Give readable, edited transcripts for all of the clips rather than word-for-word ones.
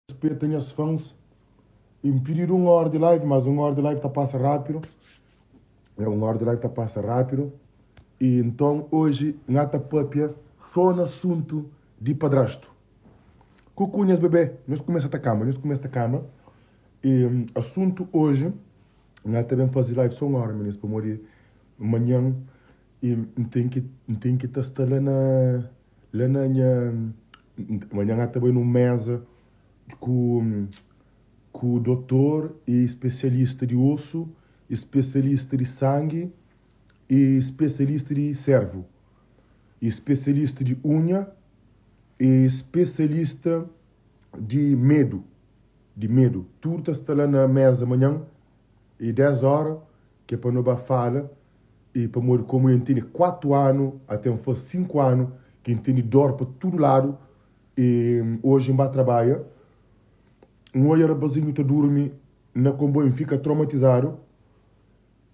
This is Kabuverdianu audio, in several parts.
Respeta nhas fãs e N pididu un óra di live, mas un óra di live ta pasa rápidu. É, un óra di live ta pasa rápidu. E nton oji N ata pâpia sô na asuntu di padrastu. Kuku nhas bebé, nhos kumesa ta kama, nhos kumesa ta kama. E asuntu oji N ata ben faze live sô un óra, minis, pamodi manhan e N ten ki N ten ki ta sta la na la na nha Manhan ata bai nun meza ku ku dotor i spesialista di osu, i spesialista di sangi, i spesialista di servu, i spesialista di unha, i spesialista di medu, di medu. Tudu ta sta la na meza manhan i 10 ora ke pa no ba fala. I pamodi komu N tene 4 anu ate N fase 5 anu ki N tene dor pa tudu ladu i oji N ba trabadja N odja rapazinhu ta durmi na konboiu N fika traumatizadu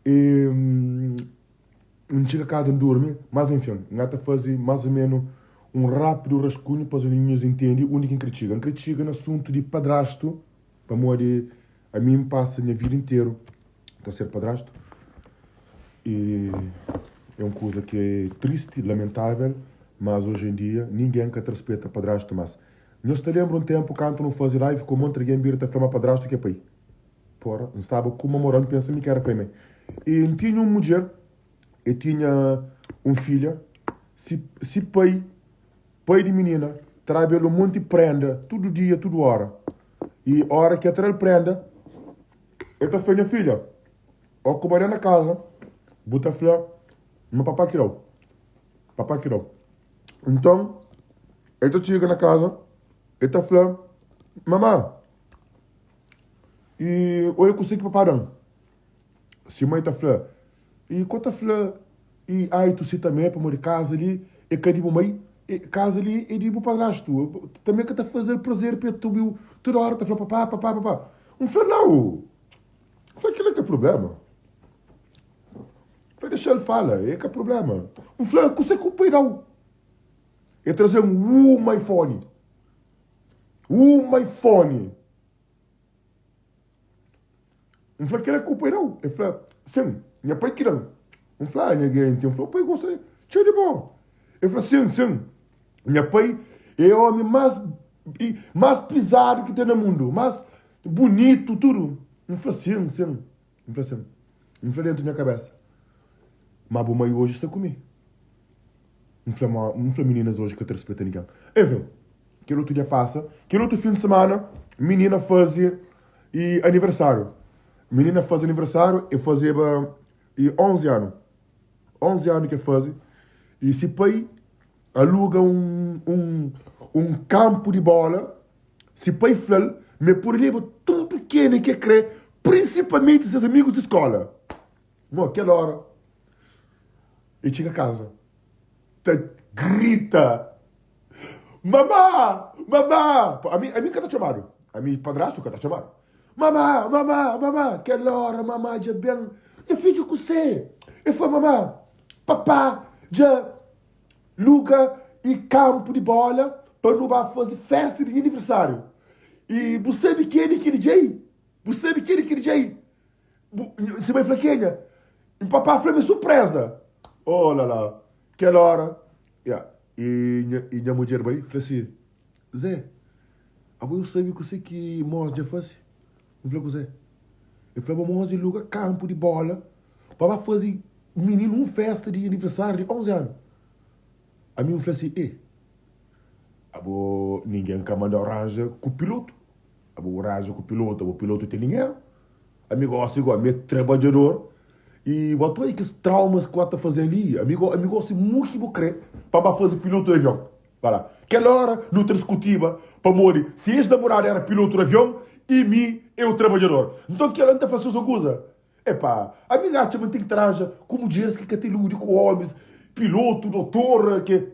i N txiga kaza N durmi mas enfin N ata faze mas o menu un rapidu raskunhu pa nhos intende undi ki N kre txiga. N kre txiga na asuntu di padrastu pamodi ami N pasa nha vida interu ta ser padrastu e é un kuza ki é tristi, lamentável, mas oji em dia ninguém ka ta respeta padrastu mas. Nhos ta lembra un tempu kantu nu fazi live ku monti algen bira ta fla ma padrastu ki é pai? Porra, N staba ku uma moral N pensa mi ki era pai mé. E N tinha un mudjer, e tinha un filha, si si pai, pai di minina, traba el un monti prenda tudu dia, tudu ora. E ora ki el tra-l prenda, El ta fla, Nha filha, ó ku bai la na kaza, bu ta fla ma papá ki da-u. Papá ki da-u. Nton, el ta txiga na kaza, el ta fla, Mamá, i oia kuzê ki papá da-m. Se mai ta fla, I ko ta fla, i ai tu si tanbê, pamodi kaza li é ka di bu mai, kaza li é di bu padrastu. Tanbê ka ta faze-l prazer pa el ta obi-u tudu óra ta fla papá, papá, papá. N fla, Nau! N fla, kel-la ka prubléma. N fla, dexa-l fala, é ka prubléma. N fla, kuzê ki bu pai da-u? El traze-m uma iPhone. Uma iPhone! N fla, kel-la ku pai da-u? El fla, sin, nha pai ki da-m. N fla, ah, nha genti. N fla, pai gosta txeu di bo. El fla, sin, sin, nha pai é omi más, más pizadu ki ten na mundu, más bunitu, tudu. N fla, sin, sin. N fla, sin. N fla dentu nha kabesa, ma bu mai oji sta ku mi. N fla, ma, N fla mininas oji ka ta rispeta ningen. Enfin, kel otu dia pasa, kel otu fin di semana, minina faze e aniversáriu. Minina faze aniversáriu, e fazeba e 11 anu. 11 anu ki e faze. E si pai aluga un, un, un kampu di bola. Si pai fla-l ma e pode leba tudu kene ki e kre, prinsipalmenti ses amigus di skola. Mo, kel ora, e txiga kaza ta grita, Mamá! Mamá! Ami, ami ka ta txomadu. Ami padrastu ka ta txomadu. Mamá! Mamá! Mamá! Kel ora, mamá dja ben. Nha fidju, kusé? E fla, Mamá, papá dja luga e kanpu di bola pa nu ba faze festa di nha aniversáriu. I bu sabe keni ki DJ? Bu sabe keni ki DJ? Bu, si mai fla kenha? I papá fla mi surpresa. Oh la la. Kel ora, ya, i nha, i nha mudjer bai fla si, Zé, abo eu sabe kuse ki mos dja fase? N fla kuse? El fla ma mos dja luga kampu di bola pa ba faze mininu un festa di aniversáriu di 11 anu. Ami N fla si, E, abo ningen ka manda-u ranja ku pilotu. Abo bu ranja ku pilotu, abo pilotu ten dinheru. Ami gosi go, ami é trabadjador i bo ta oja kes traumas ku ta faze li. Ami go, ami gosi mu ki bu kre pa ba faze pilotu di avion. Ba la. Kel ora nu ta diskutiba pamodi si es namoradu era pilotu di avion i mi eu trabadjador. Nton kel ora N ta fla so kuza. Epa, ami N atxa ma N ten ki ta ranja ku mudjeris ki ka ta iludi ku omis, pilotu, dotor, ke.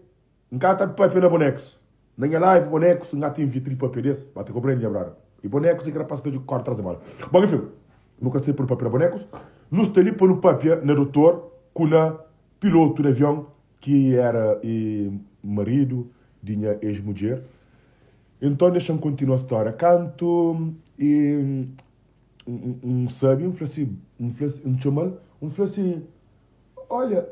N ka ta papia na bonecos. Na nha live bonecos N ka ta invita di papia des. Ba ta comprende nha brother. E bonecos é ki rapaz ka dja corda tras di bola. Bon enfim, nu ka sta li pa nu papia na bonecos. Nu sta li pa nu papia na dotor ku na piloto di avion ki era e marido di nha ex mudjer. Enton dexa-m kontinua stória. Kantu i N sabe, N fla si, N fla si, N txoma-l, N fla si, Olha,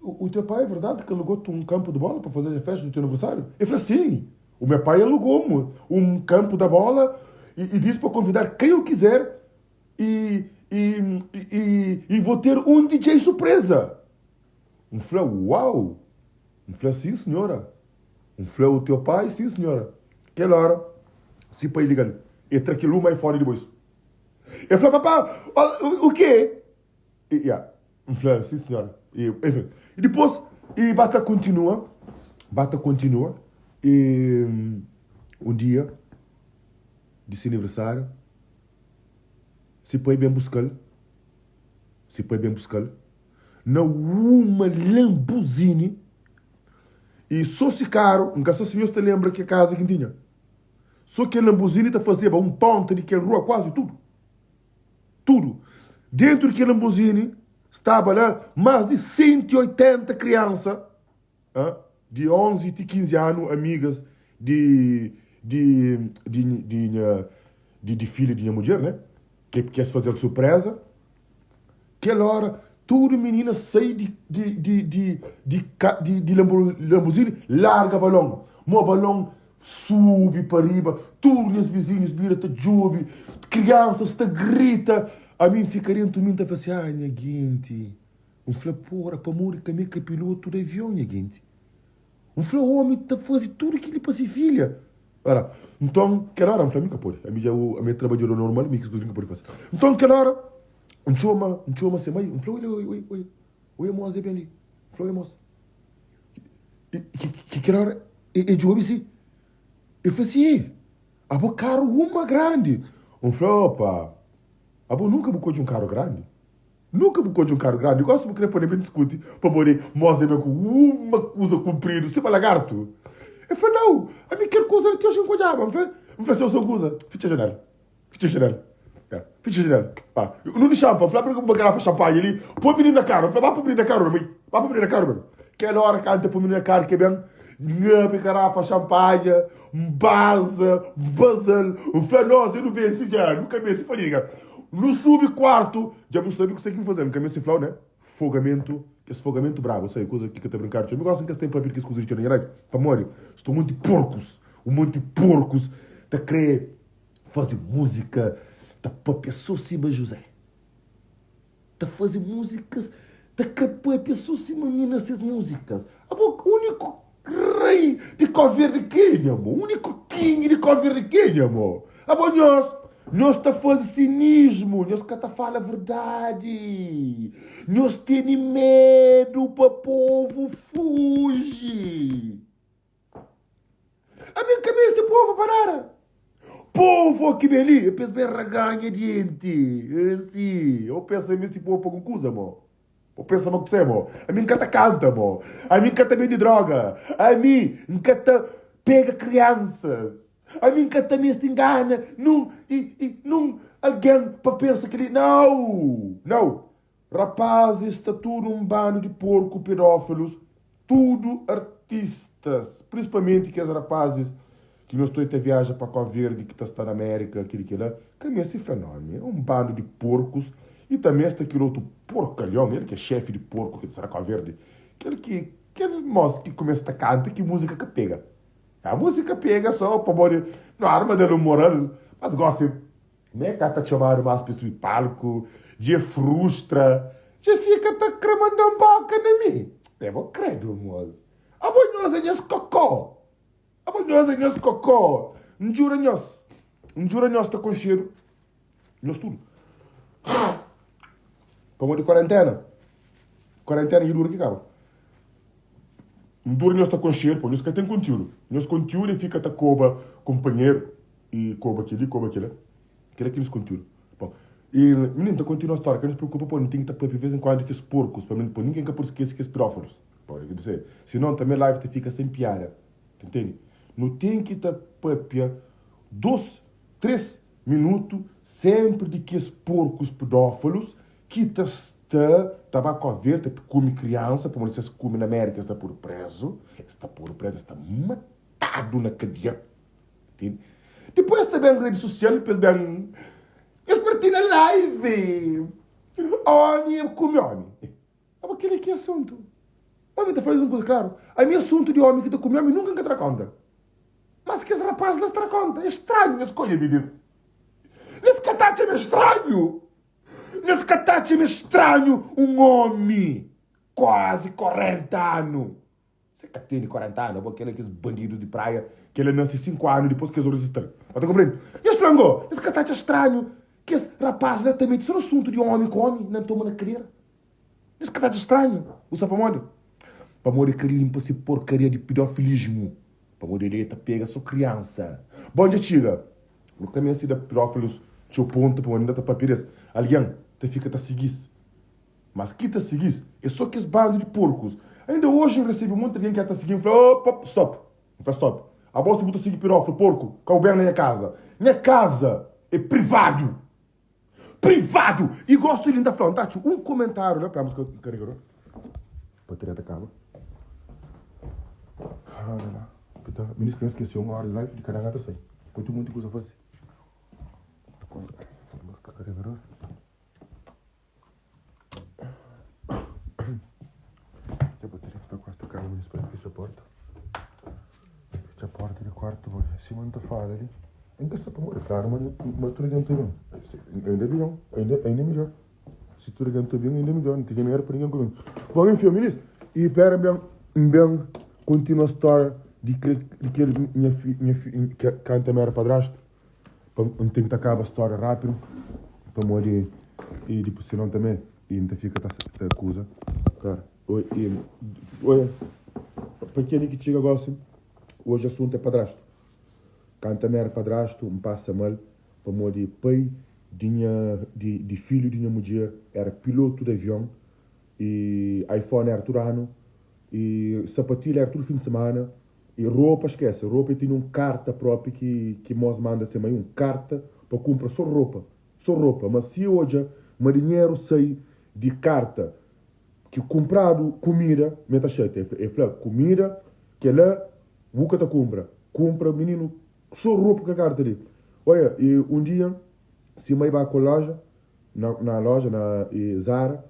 o teu pai é verdade que alugou-te um campo de bola para fazer a festa do teu aniversário? Ele falou, sim, o meu pai alugou-me um campo da bola e, e disse para convidar quem eu quiser e, e, e, e vou ter um DJ surpresa. N fla, uau! N fla, sim senhora. N fla, o teu pai, sim senhora. Kel ora, si pai liga-l, e tra kel uma iPhone di boisu. E fla, papá, o, o quê? E, yeah. N fla, sim senhora. E, enfim. E dipôs, e ba ta kontinua, ba ta kontinua, e un dia di se aniversáriu, si pai ben buska-l, si pai ben buska-l, na uma Lambuzini e so si karu, N ka sa si nhos ta lenbra ke kaza ki N tinha. So kel Lambuzini ta fazeba un ponta di kel rua kuazi tudu. Tudu. Dentu di kel Lambuzini staba la mas di 180 kriansa di 11 ti 15 anu, amigas di di di di nha di di filha di nha mudjer, né? Ke ke es fazel surpresa. Kel ora, tudu minina sai di di di di di ka di di Lambuzini, larga balon. Mo balon subi pa riba, tudu nhas vizinhus bira ta djobe, kriansas ta grita. Ami N fika dentu mi N ta fla si, Ah, nha genti! N fla, Pora, pamodi ka mi ka pilotu di avion, nha genti? N fla, Omi ta faze tudu kili pa se filha. Ora, nton, kel ora, N fla, Mi ka pode. Ami dja, ami é trabadjador normal, mi kes kuza li N ka pode faze. Nton, kel ora, N txoma, N txoma se mai, N fla, Oi, oi, oi, oi, oi, mos, é ben li. N fla, Oi, mos. Ki kel ora, e djobe si, e fla si, Abo karu uma grandi. N fla, Opa, abo nunka bu kodje un karu grandi? Nunka bu kodje un karu grandi. Gosi bu kre pone ben diskuti pamodi mos e ben ku uma kuza kunpridu sima lagartu. E fla, Nau, ami kel kuza li ti oji N kodjaba. N fla, N fla, si kuza, fitxa janela, fitxa janela, ya, fitxa janela. Pa, nu di xampa, N fla, abre uma garafa xampanha li, poi mininu na karu. N fla, ba poi mininu na karu, bai, ba poi mininu na karu, bai. Kel ora kantu e poi mininu na karu ke ben, N abri garafa xampanha, N baza, N baza-l, N fla, Nos, dja nu vense dja, nu ka meste fadiga. Nu subi kuartu, dja bu sabe kuse ki N faze, N ka meste fla-u, né? Fogamentu, kes fogamentu brabu, sabe, kuza ki ka ta brinkadu txeu. Mi gosta N ka sta en papia di kes kuza di txeu na nha life, pamodi sta un monti porkus, un monti porkus ta kre faze múzika, ta papia so sima Juzé. Ta faze múzikas, ta kre papia so sima mi na ses múzikas. Abo úniku rei di Kau Verdi kenha mo? Úniku king di Kau Verdi kenha mo? Abo nhos, nhos ta faze sinismu, nhos ka ta fala verdadi. Nhos tene medu pa povu fuji. Ami N ka meste povu pa nada. Povu ki ben li, é pa es ben raganha dienti. Si, eu pensa meste povu pa algun kuza, mo. Bo pensa ma kusé, mo? Ami N ka ta kanta, mo. Ami N ka ta bende droga. Ami N ka ta pega kriansas. Ami N ka ta meste ngana nun i, i, nun algen pa pensa kel-li. Nau! Nau! Rapazis sta tudu un bandu di porku pedófilos, tudu artistas, prinsipalmenti kes rapazis ki nhos toi ta viaja pa Kau Verdi ki ta sta na Amérika, kili kila, ka meste fla nomi, é un bandu di porkus i tanbe sta kel otu porkalhon, el ki é xefi di porku ki ta sta na Kau Verdi, kel ki kel mos ki kumesa ta kanta ki múzika ka pega. A múzika pega so pamodi no arma da-l un moral, mas gosi M'é ka ta txomadu más pa subi palku, dja e frustra, dja fika ta kre manda-m boka na mi. É bo kredu, mos. Abo nhos é nhas kokó. Abo nhos é nhas kokó. N jura nhos, N jura nhos ta konxedu nhos tudu. Pamodi kuarentena, kuarentena dja dura ki kaba. N dura nhos ta konxedu, pô, nhos ka ten kontiudu. Nhos kontiudu é fika ta koba kunpanheru. I koba keli, koba kila. Kila ki nos kontiudu. Bon, i mininu ta kontinua storia, ka nos preokupa, pô, nu ten ki ta papia vez en kuandu di kes porkus, pa pa ningen ka pode skese kes pedófilos. Bon, e ki se, sinon tanbe live ta fika sen piada. Ta ntende? Nu ten ki ta papia dos, tres minutu senpri di kes porkus pedófilos ki ta sta ta ba Kau Verdi ta kume kriansa, pamodi si es kume na Merika es ta podu prezu, es ta podu prezu, es ta matadu na kadia. Tene. Dipôs es ta ben redi sosial pa es ben es partilha live. Ómi e kume ómi. Aba kel-li ki asuntu? Ómi ta fla-s un kuza klaru. Ami asuntu di ómi ki ta kume ómi nunka N ka tra kónta. Mas kes rapaz la es tra kónta. É stranhu nhos ka odja mi dis. Nhos ka ta atxa-m stranhu? Nhos ka ta atxa-m stranhu un ómi kuazi 40 anu? Se ka tene 40 anu, abo kel-la kes bandidus di praia, kel-la nase 5 anu dipôs ki es resisita-l. Ba ta konprende? Nhos fla-m go, nhos ka ta atxa stranhu kes rapaz la ta mete so na asuntu di ómi ku ómi na toma na kadera? Nhos ka ta atxa stranhu? Bu sabe pamodi? Pamodi el krê linpa se porkaria di pidofilismu. Pamodi el ta pega so kriansa. Bon, dja txiga. Nu ka meste da pidófilus txeu pontu pamodi inda ta papia des. Algen ta fika ta sigi-s. Mas ki ta sigi-s é so kes bandu di porkus. Ainda oji N resebe monti algen ki a ta sigi-m fla, Op, op, stop! N fla, Stop! Abo si bu ta sigi pidófilu porku, ka bu ben na nha kaza. Nha kaza é privadu! Privadu! I gosi li N ta fla, N ta atxa un komentáriu la, pera buska karegador, bateria ta kaba. Ora la, ki ta, minis ka skese un ora di live di kada ta sai. Poi ten monti kuza fasi. Buska karegador. Dja bateria sta kuase ta kaba, minis pode fitxa porta. Fitxa porta di kuartu, bo sima N ta fala li. N ka sta pa modi klaru ma ma tudu algen ta ben. Ainda ben, ainda ainda midjor. Si tudu algen ta ben, ainda midjor. N tene medu pa ningen ka ben. Bon, enfim, minis, i pera N ben N ben kontinua stória di kel di kel nha fi nha fi kantu mi era padrastu. Pa N ten ki ta kaba stória rápidu pamodi i dipus sinon tanbe i N ta fika ta ta kuza. Klar, oi i oia pa kel-li ki txiga gósi, oji asuntu é padrastu. Kantu ami éra padrastu, N pasa mal pamodi pai di nha di di filhu di nha mudjer éra pilotu di avion i iPhone éra tudu anu i sapatilha éra tudu fin di simana i ropa, skese, ropa el tene un karta propi ki ki mos manda se mai, un karta pa kunpra so ropa, so ropa. Ma si odja ma dinheru sai di karta ki kunpradu kumida, mi ta xatia. El fla, kumida kela Bu ka ta kunpra. Kunpra mininu so ropa kel karta li. Oia, i un dia si mai ba ku loja, na na loja na i Zara,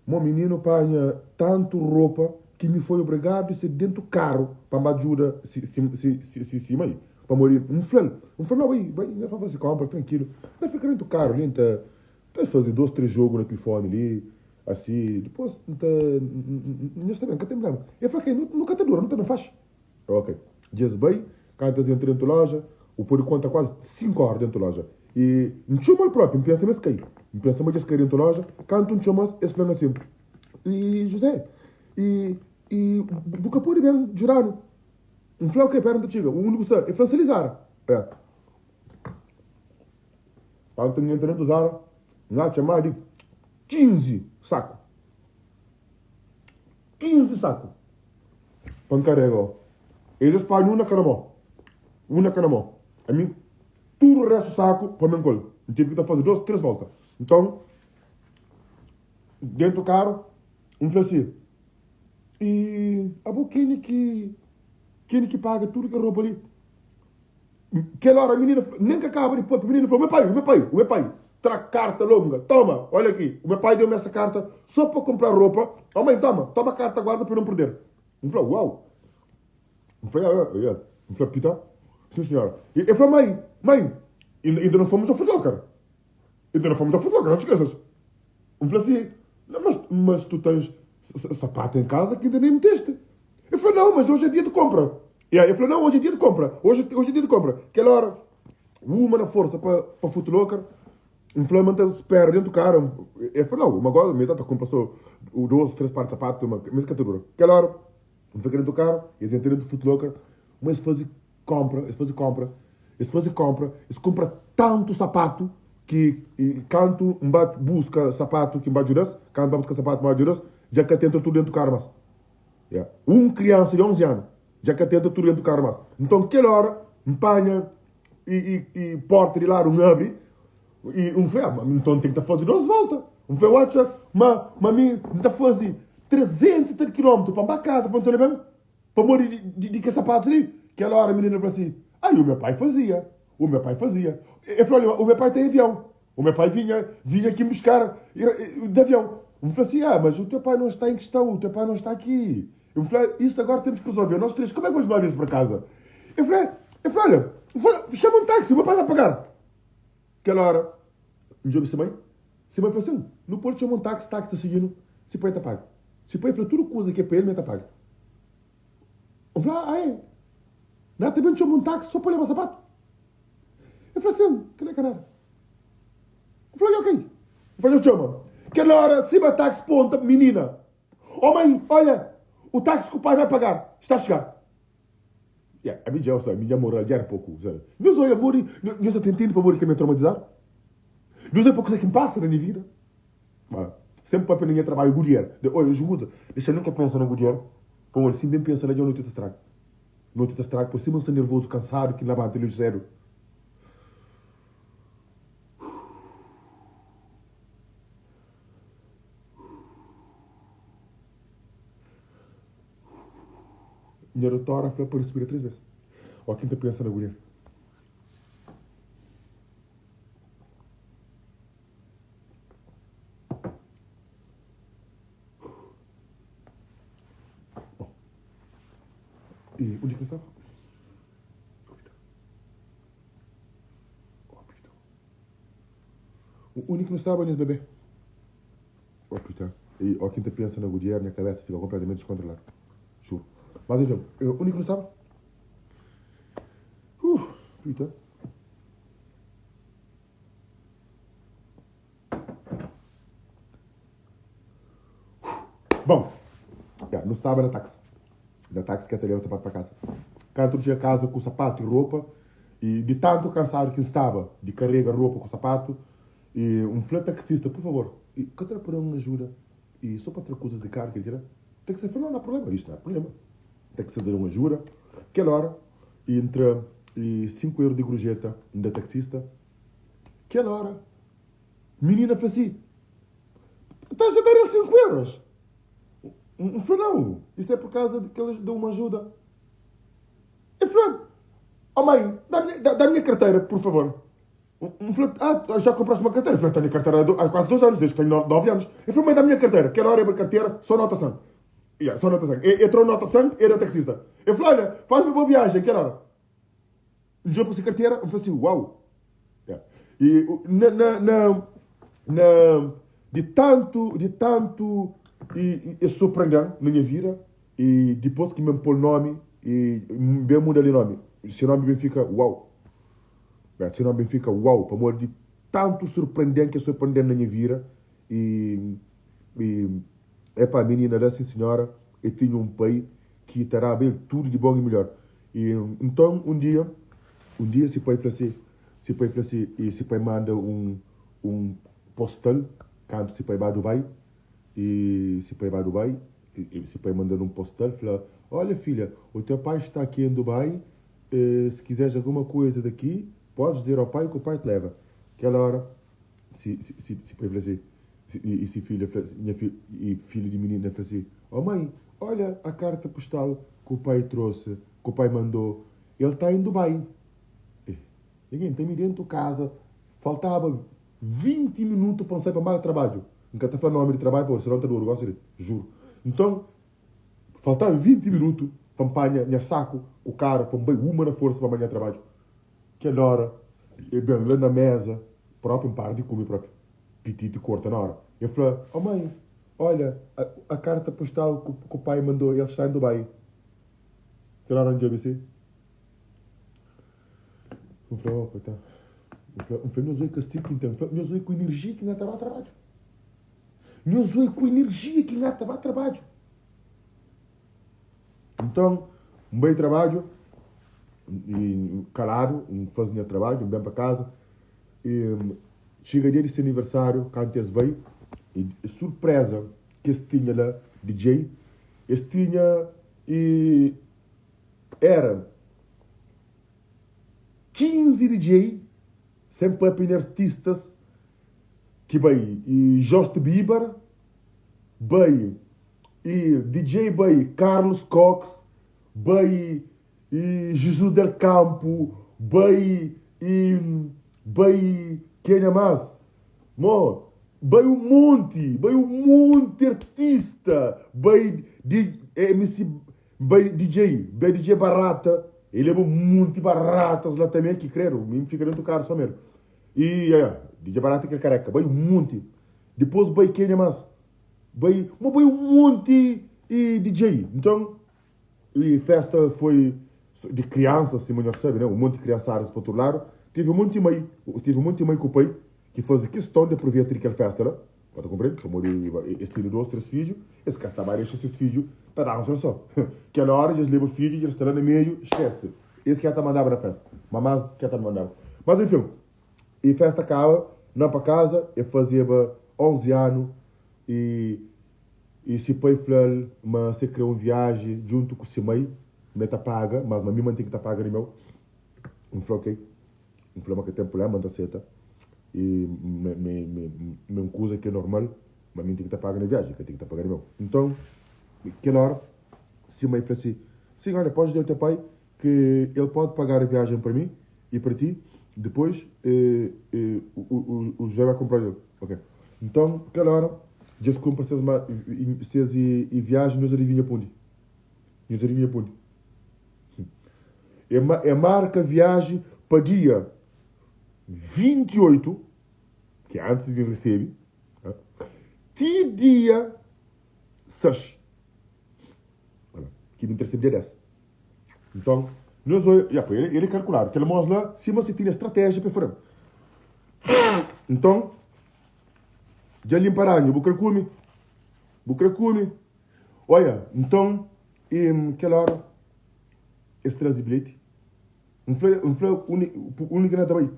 mo mininu panha tantu ropa ki mi foi obrigadu di sai dentu karu pa N ba djuda si si si si si si mai. Pamodi N fla-l, N fla, no bai, bai, N ta fasi konpra trankilu. N ta fika dentu karu li, N ta ta fazi dos, tres jogu na tilifoni li, asi, dipos N ta nhos ta ben, ka ten problema. El fla, ok, nu ka ta dura, nu ta ben faxi. Ok. Dja es bai, kantu es entra dentu loja, bu pode konta kuazi 5 ora dentu loja. I N txoma-l propi, N pensa ma es kai. N pensa ma dja es kai dentu loja. Kantu N txoma-s, es fla-m asin, I Juzé, i, i bu ka pode ben djuda-nu? N fla, ok, pera N ta txiga. Undi bu sta? El fla-m, Sta li Zara. É. Kantu N entra dentu Zara, N atxa más di 15 saku. 15 saku pa N karega o. Elis panha un na kada mo, un na kada mo. Ami, tudu restu saku pa mi N kol. N tive ki ta faze dos, tres volta. Nton, dentu karu, N fla si, I abo keni ki, keni ki paga tudu kel ropa li? Kel ora minina nen ka kaba di papia, minina fla, O meu pai, o meu pai, o meu pai tra karta longa, toma, olha aqui, o meu pai deu-me essa carta só pa comprar roupa, oh mãe, toma, toma a carta, guarda pa eu não perder. N fla, uau! N fla, yeah, yeah. N fla, pita, sim senhora. E ele fla, mãe, mãe, ainda não fomos ao Foot Locker. Ainda não fomos ao Foot Locker, não te esqueças. N fla assim, não, mas, mas tu tens sapato em casa que ainda nem meteste. Ele falou, não, mas hoje é dia de compra. E aí ele falou, não, hoje é dia de compra. Hoje, hoje é dia de compra. Aquela hora, uma na força para pa Foot Locker. Um falou, mas espera dentro do carro. Ele falou, não, uma agora, mas tá compra só o 12, três pares de sapato, uma mesma categoria. Aquela hora, um fica dentro do carro, eles entram dentro do Foot Locker, mas fazem compra, eles fazem compra, eles fazem compra, eles compram tanto sapato que canto um bate busca sapato que um bate judas, canto busca sapato bate judas, já que tenta tudo dentro do carro, mas yeah. Um criança de 11 anos já que tenta tudo dentro do carro, mas então aquela hora empanha e, e, e porta de lado um abre e um falei, ah, então tem que fazer duas voltas. Um falei, watcha, mas, mas mim, não tá fazer 370 km para casa, para não bem. Pamodi di, di, di kes sapatu li? Kel óra minina fla si, Aí o meu pai fazia. O meu pai fazia. Eu falei, olha, o meu pai tem avião. O meu pai vinha, vinha aqui me buscar de avião. Eu falei assim, ah, mas o teu pai não está em questão, o teu pai não está aqui. Eu falei, isso agora temos que resolver. Nós três, como é que vamos levar isso para casa? Eu falei, eu falei, olha, chama um táxi, o meu pai vai pagar. Aquela hora, um dia disse mãe, se mãe falou assim, no Porto chama um táxi, táxi está seguindo, se pai está pago. Se pai falou, tudo coisa que é para ele, está pago. Eu falei, ah, é? Não, também chama um táxi só para levar sapato. Eu falei assim, que é caralho? Eu falei, ok. Eu falei, chama. Aquela hora, se o táxi ponta, menina. Oh mãe, olha, o táxi que o pai vai pagar, está a chegar. Yeah, a minha, a minha moral já era pouco. Sabe? Não sou amor, não sou tentando para amor que me traumatizar. Não sei pouco que me passa na minha vida. Mas, sempre para ninguém trabalho Goodyear. De, olha, ajuda. Deixa nunca pensa na Goodyear. Pô, assim bem pensa na noite te estrago. Noite te estrago, por cima está nervoso, cansado, que levanta ele zero. Minha doutora foi para respirar três vezes. Ó, quem tá pensa na guria. Bom. E onde é que eu estava? O único que não estava nesse bebê. Oh, puta. E ó, quem tá pensa na Goodyear, minha cabeça fica completamente descontrolada. Juro. Mas então, o único que não estava? Puta. Bom, yeah, não estava na táxi. Na táxi que até leva o sapato para casa. Quando tinha casa com sapato e roupa, e de tanto cansado que estava de carregar roupa com sapato, e um falei taxista, por favor, e que te por uma ajuda? E só para ter coisas de carga, que Tem que ser falou, não há problema, isto não há problema. Tem que ser dar uma ajuda. Aquela hora, entra e 5 euros de gorjeta da taxista. Aquela hora, menina falou assim, estás a dar ele 5 euros? Não falou, não, isso é por causa de que eles dão uma ajuda. Eu falei, oh mãe, dá-me dá, dá minha carteira, por favor. Um falou, ah, já compraste uma carteira? Eu falei, tenho carteira há quase 2 anos, desde que tenho 9 anos. Eu falei, mãe, dá minha carteira. Quero hora a carteira, só nota 100. Yeah, só nota 100. Entrou nota 100, era taxista. Eu falei, olha, faz uma boa viagem, quero hora. Jogou para essa carteira, eu falei assim, uau. Yeah. E na, na, na, na, de tanto, de tanto, e, e surpreendeu na minha vida, e depois que me pôs o nome, e bem muda ali o nome. Esse nome bem fica, uau. Esse nome bem fica, uau, para amor de tanto surpreendente que surpreendente na minha vida. E, e epá, menina, sim senhora, eu tinha um pai que terá bem tudo de bom e melhor. E então, um dia, se pai falou assim, se pai falou assim, e se pai manda um postal, quando se pai vai a Dubai, e se pai vai a Dubai, e se pai manda um postal, fala, olha filha, o teu pai está aqui em Dubai, se quiseres alguma coisa daqui, podes dizer ao pai que o pai te leva. Aquela hora, se pai falou assim, e se filha, minha filha, e filho de menina falou assim, oh mãe, olha a carta postal que o pai trouxe, que o pai mandou, ele está em Dubai. Ninguém tem me dentro de casa, faltava 20 minutos para sair para mais trabalho. Nunca está falando nome de trabalho, pô, senão está duro, gosto de, juro. Então, faltava 20 minutos para apanhar minha saco, o cara, para bem uma na força para amanhã trabalho. Aquela hora, eu bem lá na mesa, próprio um par de comer próprio. Petite corta na hora. Eu falei, oh mãe, olha, a carta postal que, que o pai mandou, ele está em Dubai. Aquela hora onde eu disse? Eu falei, oh, tá. Eu falei, meu castigo, então. Meu zóio com energia que não estava a trabalho. Meu zóio com energia que não estava a trabalho. Então, um bem trabalho, e calado, um fazia trabalho, um bem para casa. E chega dia desse aniversário, quando esse veio, e surpresa que esse tinha lá, DJ, esse tinha, e era 15 DJ, sempre a artistas, que veio, e Justin Bieber, veio, e DJ veio Carlos Cox, veio, e Jesus del Campo, bai e bai kenha mas? Mo, bai un monti, bai un monti artista, bai di MC, bai DJ, bai DJ Barata, e leba un monti baratas la tambe ki credo, mi fika dentu karu so medu. E ya ya, DJ Barata kel kareka, bai un monti. Dipos bai kenha mas? Bai, mo bai un monti e DJ. Nton, E festa foi di kriansa, sima nhos sabe, né? Un monti kriansadas pa tudu ladu. Teve un monti mai, teve un monti mai ku pai ki faze kiston di apruveta di kel festa la. Ka ta konprende? Pamodi es tene dos, tres fidju, es ka sta ba dexa ses fidju ta dansa la so. Kel ora dja es leba fidju, dja es sta la na meiu, skese. Es ki ta mandaba na festa. Mamás ki ta mandaba. Mas enfin, e festa kaba, na pa kaza, e fazeba 11 anu e I si pai fla-l ma si kre un viaji djuntu ku si mai, ma e ta paga, mas ma mi ma N ten ki ta paga di meu. N fla ok. N fla ma ka ten prublema, N ta seta. I ma ma un kuza ki é normal, ma mi N ten ki ta paga na viaji, ka ten ki ta paga di meu. Nton, kel ora, si mai fla si, Sin, olha, pode dizer ao teu pai que ele pode pagar a viagem para mim e para ti, depois o, o, o José vai comprar ele. Ok. Então, aquela hora, já se compra seus, seus e, e viagem, nós adivinha para onde? Nós adivinha para onde? É, é marca viagem para dia 28, que é antes de receber, ti dia 6. Olha, que me recebi dia 10. Nton, nhos odja, ya, poi, el é kalkuladu. Kel mos la, sima si tinha stratéjia pa el fla-m. Nton, dja limpa ranhu, bu kre kume? Bu kre kume? Oia, nton, i kel óra, es traze bilheti. N fla, N fla, undi, undi ki N ta bai?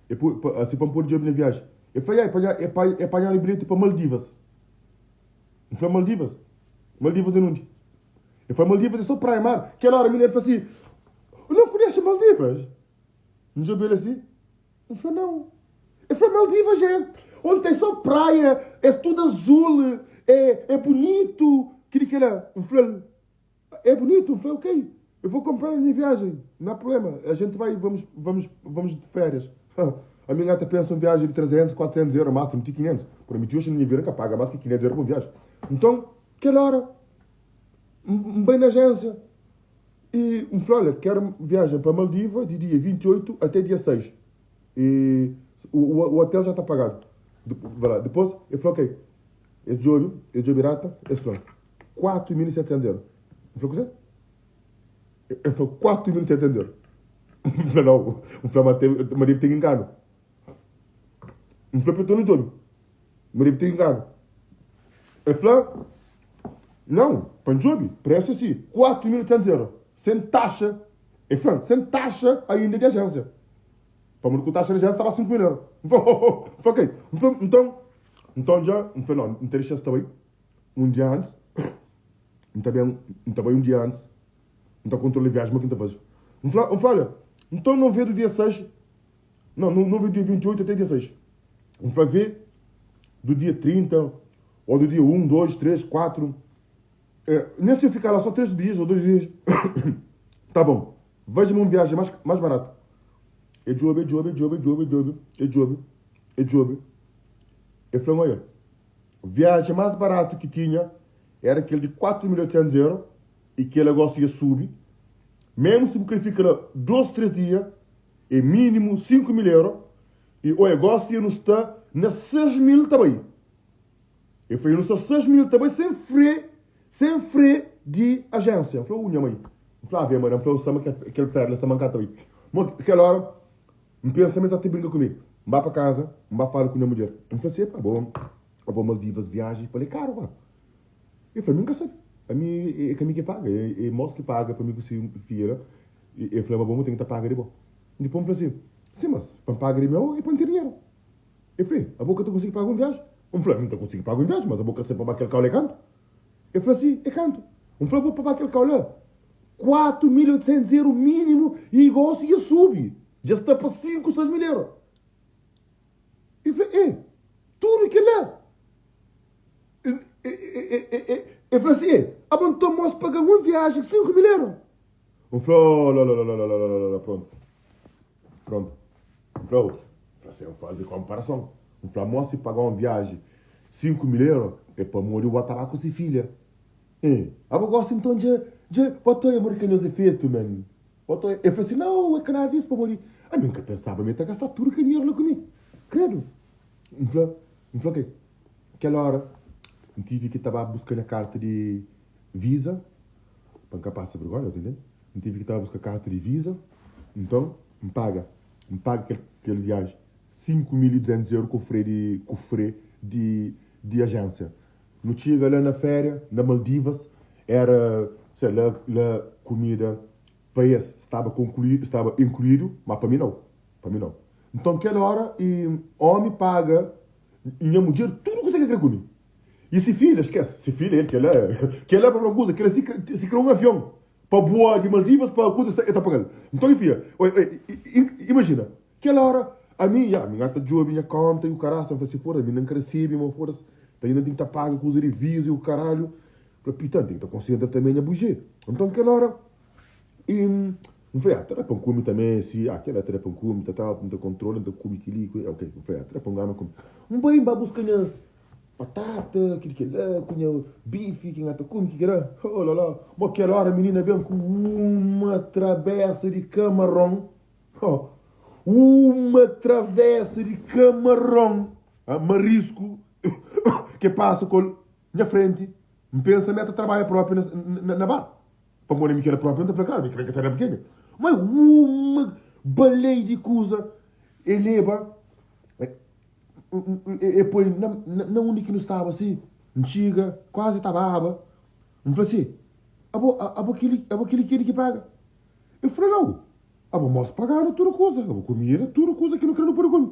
E pu, pa, asi pa N pode djobe nha viaji. E fla, ya, e panha, e pa, e panhadu bilheti pa Maldivas. N fla, Maldivas? Maldivas é nundi? El fla, Maldivas é só praia, mar. Kel óra minha el fla si, Bu não conhece Maldivas? N djobe-l asi, N fla, Não. El fla, Maldivas é onde tem só praia, é tudo azul, é, é bonito. Kili kela. N fla-l, É bonito? N fla, Ok, eu vou comprar a minha viagem, não há problema. A gente vai, vamos, vamos, vamos de férias. A minha gata pensa uma viagem de 300, 400 euros, máximo de 500. Por mim, hoje na minha vida nunca paga mais que 500 euros por viagem. Então, aquela hora, N bai na agência e N fla, olha, quero viagem para Maldiva de dia 28 até dia 6. E o, o, o hotel já está pagado. Vai lá. Depois, ele falou, ok. Ele djobe, ele djobe data, ele falou, 4.700 euros. N fla, kuzê? Ele falou, 4.700 euros. N fla, não. N fla, mas, tem, mas deve ter engano. N fla, pero não djobe. Mas deve ter engano. Ele fla, Não, pa N djobe, preço é si, 4.800 euros, sem taxa. Ele fla, sem taxa ainda de agência. Pamodi ku taxa de agência tava 5.000 euros. N fla, oh, oh, oh. N fla, ok. N fla, nton, nton dja, N fla, não, N ta dexa-s ta bai un dia antis, N ta ben, N ta bai un dia antis, N ta kontrola viaji, ma ki N ta faze? N fla, N fla, olha, nton não vê do dia 6, não, não, não vê do dia 28 até dia 6. N fla, vê do dia 30, Ou do dia 1, 2, 3, 4. É, nem se eu ficar lá só 3 dias ou 2 dias. tá bom. Veja-me uma viagem mais, mais barata. É job, é job, é job, é job, é job, é job, é job. Eu falei, olha, viagem mais barato que tinha era aquele de 4.800 euros e que ele agora ia subir. Mesmo se você ficar lá 2, 3 dias, é mínimo 5 mil euros. E o negócio ia não está na 6 mil também. El fla, Eu nu sta 6 mil ta bai sen fre, sen fre di agência. N fla, Uh, nha mai. N fla, Ave Maria. N fla, Osama, kel perna sta mankadu ta bai. Mo, kel ora, N pensa ma es ta ta brinka ku mi. N ba pa kaza, N ba fala ku nha mudjer. N fla si, Epa, bo, abo Maldivas viaji pa li é karu, ba. El fla, Mi N ka sabe. Ami, é ka mi ki paga, é mos ki paga pa mi ku si fia la. El fla ma bo, bo ten ki ta paga di bo. Dipos N fla si, Si, mas pa N paga di meu é pa N ten dinheru. El fla, Abo ka ta konsigi paga un viaji? N fla, N ta konsigi paga un viaji, mas abo ka sabe pa ba kel kau la é kantu? El fla, Si, é kantu. N fla, Abo pa ba kel kau la, 4800 eru minimu i gosi dja subi, dja sta pa 5, 6 mil eru. El fla, E tudu kel la? El fla si, E abo nton mos paga-m un viaji 5 mil eru? N fla, oh, la, la, la, la, la, la, la, la, prontu. Prontu. N fla, oh, fla sen faze konparason. N fla, mo si paga un viaji 5 mil euro, é pamodi bu ba ta ba ku si filha. Eh, abo gosi nton dja, dja, bota oia modi ka nhos é fetu, man. Bota oia. El fla si, nau, é ka nada disu, pamodi ami N ka pensaba ma el ta gasta tudu kel dinheru la ku mi. Kredu. N fla, N fla, ok. Kel óra, N tive ki ta ba buska nha karta di visa, pa N ka pasa vergonha, ta intende? N tive ki ta ba buska karta di visa, nton, N paga, N paga kel, kel viaji, 5200 euro ku fre di, ku fre di, di ajénsia. Nu txiga la na féria, na Maldivas, éra, sei la, la kumida pa es staba konkluídu, staba inkluídu, má pa mi nau, pa mi nau. Nton, kel óra, i ómi paga nha mudjer tudu kuza ki el kre kume. I si filha, skese, si filha, el kel-la, kel-la pa fla un kuza, kel-la si kre, si kre un avion pa bua di Maldivas pa kuza, el ta paga-l. Nton, i fia, oi, oi, imajina, kel óra, ami, ya, mi ka ta djobe nha kónta i u karasa, N fla, si foda-s, mi nen ka resebe, ma foda-s, ta inda N ten ki ta paga kuza di visa i u karalhu. Fla, pita, N ten ki ta konsentra tanbe nha bujê. Nton, kel óra, i N fla, ya, ta da pa N kume tanbe, si, ah, kel-la ta da pa N kume, ta ta, N ta kontrola, N ta kume kel-li, ku, ok, N fla, ya, ta da pa N gana kume. N bai, N ba buska nhas batata, kel kel-la, ku nha bifi ki N ta kume, ki kel-la, oh la la, ma kel óra minina ben ku uma trabésa di kamaron, oh, uma travessa di kamaron, ah, marisku, ke pasa ku nha frenti, N pensa ma el ta trabadja propi na, na, na bar. Pamodi mi kel propi N ta fla, klaru, mi ka ta da pequeno. Mas uma balei di kuza e leba, e poi na, na, na undi ki nu staba si, N txiga, kuazi ta baba. N fla si, abo, abo kili, abo kili kili ki paga? E fla, nau, abo mos paganu tudu kuza, abo kumida, tudu kuza ki nu kre nu pudi kume.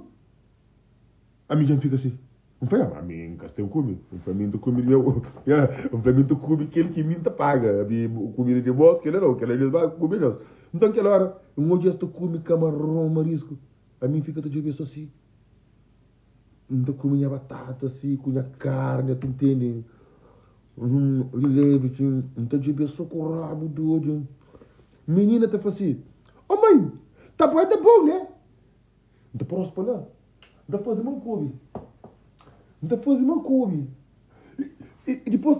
Ami dja N fika si. N fla, ya, ami N ka sta kume. N fla, mi N ta kume di meu. Ya, N fla, mi N ta kume kel ki mi N ta paga. Ami, kumida di bos, kel-la nau, kel-la nhos ba kume nhos. Nton, kel óra, N odja es ta kume kamaron, marisku. Ami N fika ta djobe-s so si. N ta kume nha batata si, ku nha karni, ta ntende? Di lebi, si. N ta djobe-s so ku rabu di odju. Minina ta fla si, Ô mãe, ta bai ta bom, né? N ta pô-s pa la. N ta faze ma N kobe. N ta faze ma N kobe. I, i dipôs,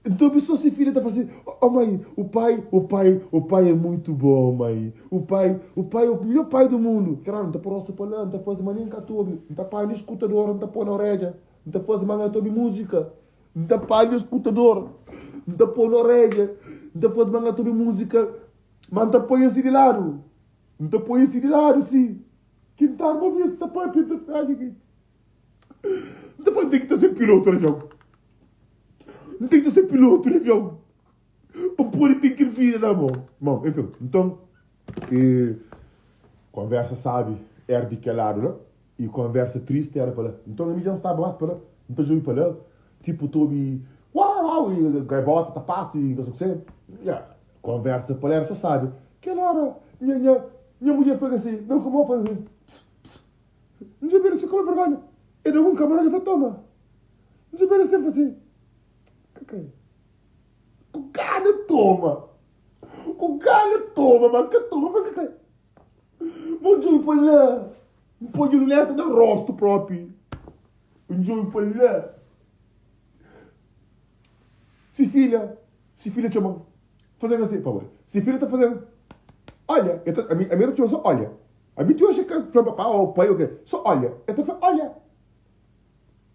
N ta obi sô se filha ta fla si, Ó mãe, o pai, o pai, o pai é muitu bon, mãe. O pai, o pai é o melhor pai do mundu. Klaru, N ta pô rostu pa la, N ta faze ma nen ka ta obi. N ta panha skutador, N ta pô na oredja. N ta faze ma N ka ta obi múzika. N ta panha skutador, N ta pô na oredja. N ta faze ma N ka ta obi múzika, ma N ta poi asi di ladu. N ta poi si di ladu si ki N ta arma bis ta papia N ta fla ki N ta fla N ten ki ta ser pilotu di avion N ten ki ta ser pilotu di avion pa N pode ten kel vida la mo Bon enfin nton e konversa sabi era di kel ladu la i konversa tristi era pa la nton ami dja N staba mas pa la N ta djobe pa la tipu ta obi uau uau i gaivota ta pasa i ka sa kuse ya. Konversa pa ler so sabi. Kel ora nha nha nha mudjer pega si na ku mo faze si ps ps. N djobe el si kuma vergonha. E da un kamaron e fla toma. N djobe el si el fla si ka kre. Ku gana toma. Ku gana toma ma ka toma fla ka kre. Bo djobe pa la. N poi luneta na rostu propi. N djobe pa la. Si filha, si filha txoma-m, faze-m asi, favor. Si filha ta faze-m, olha, el ta, ami, ami el ta txoma sô olha. Ami ti oji ka fla papá ô pai ô ke, sô olha. El ta fla, olha.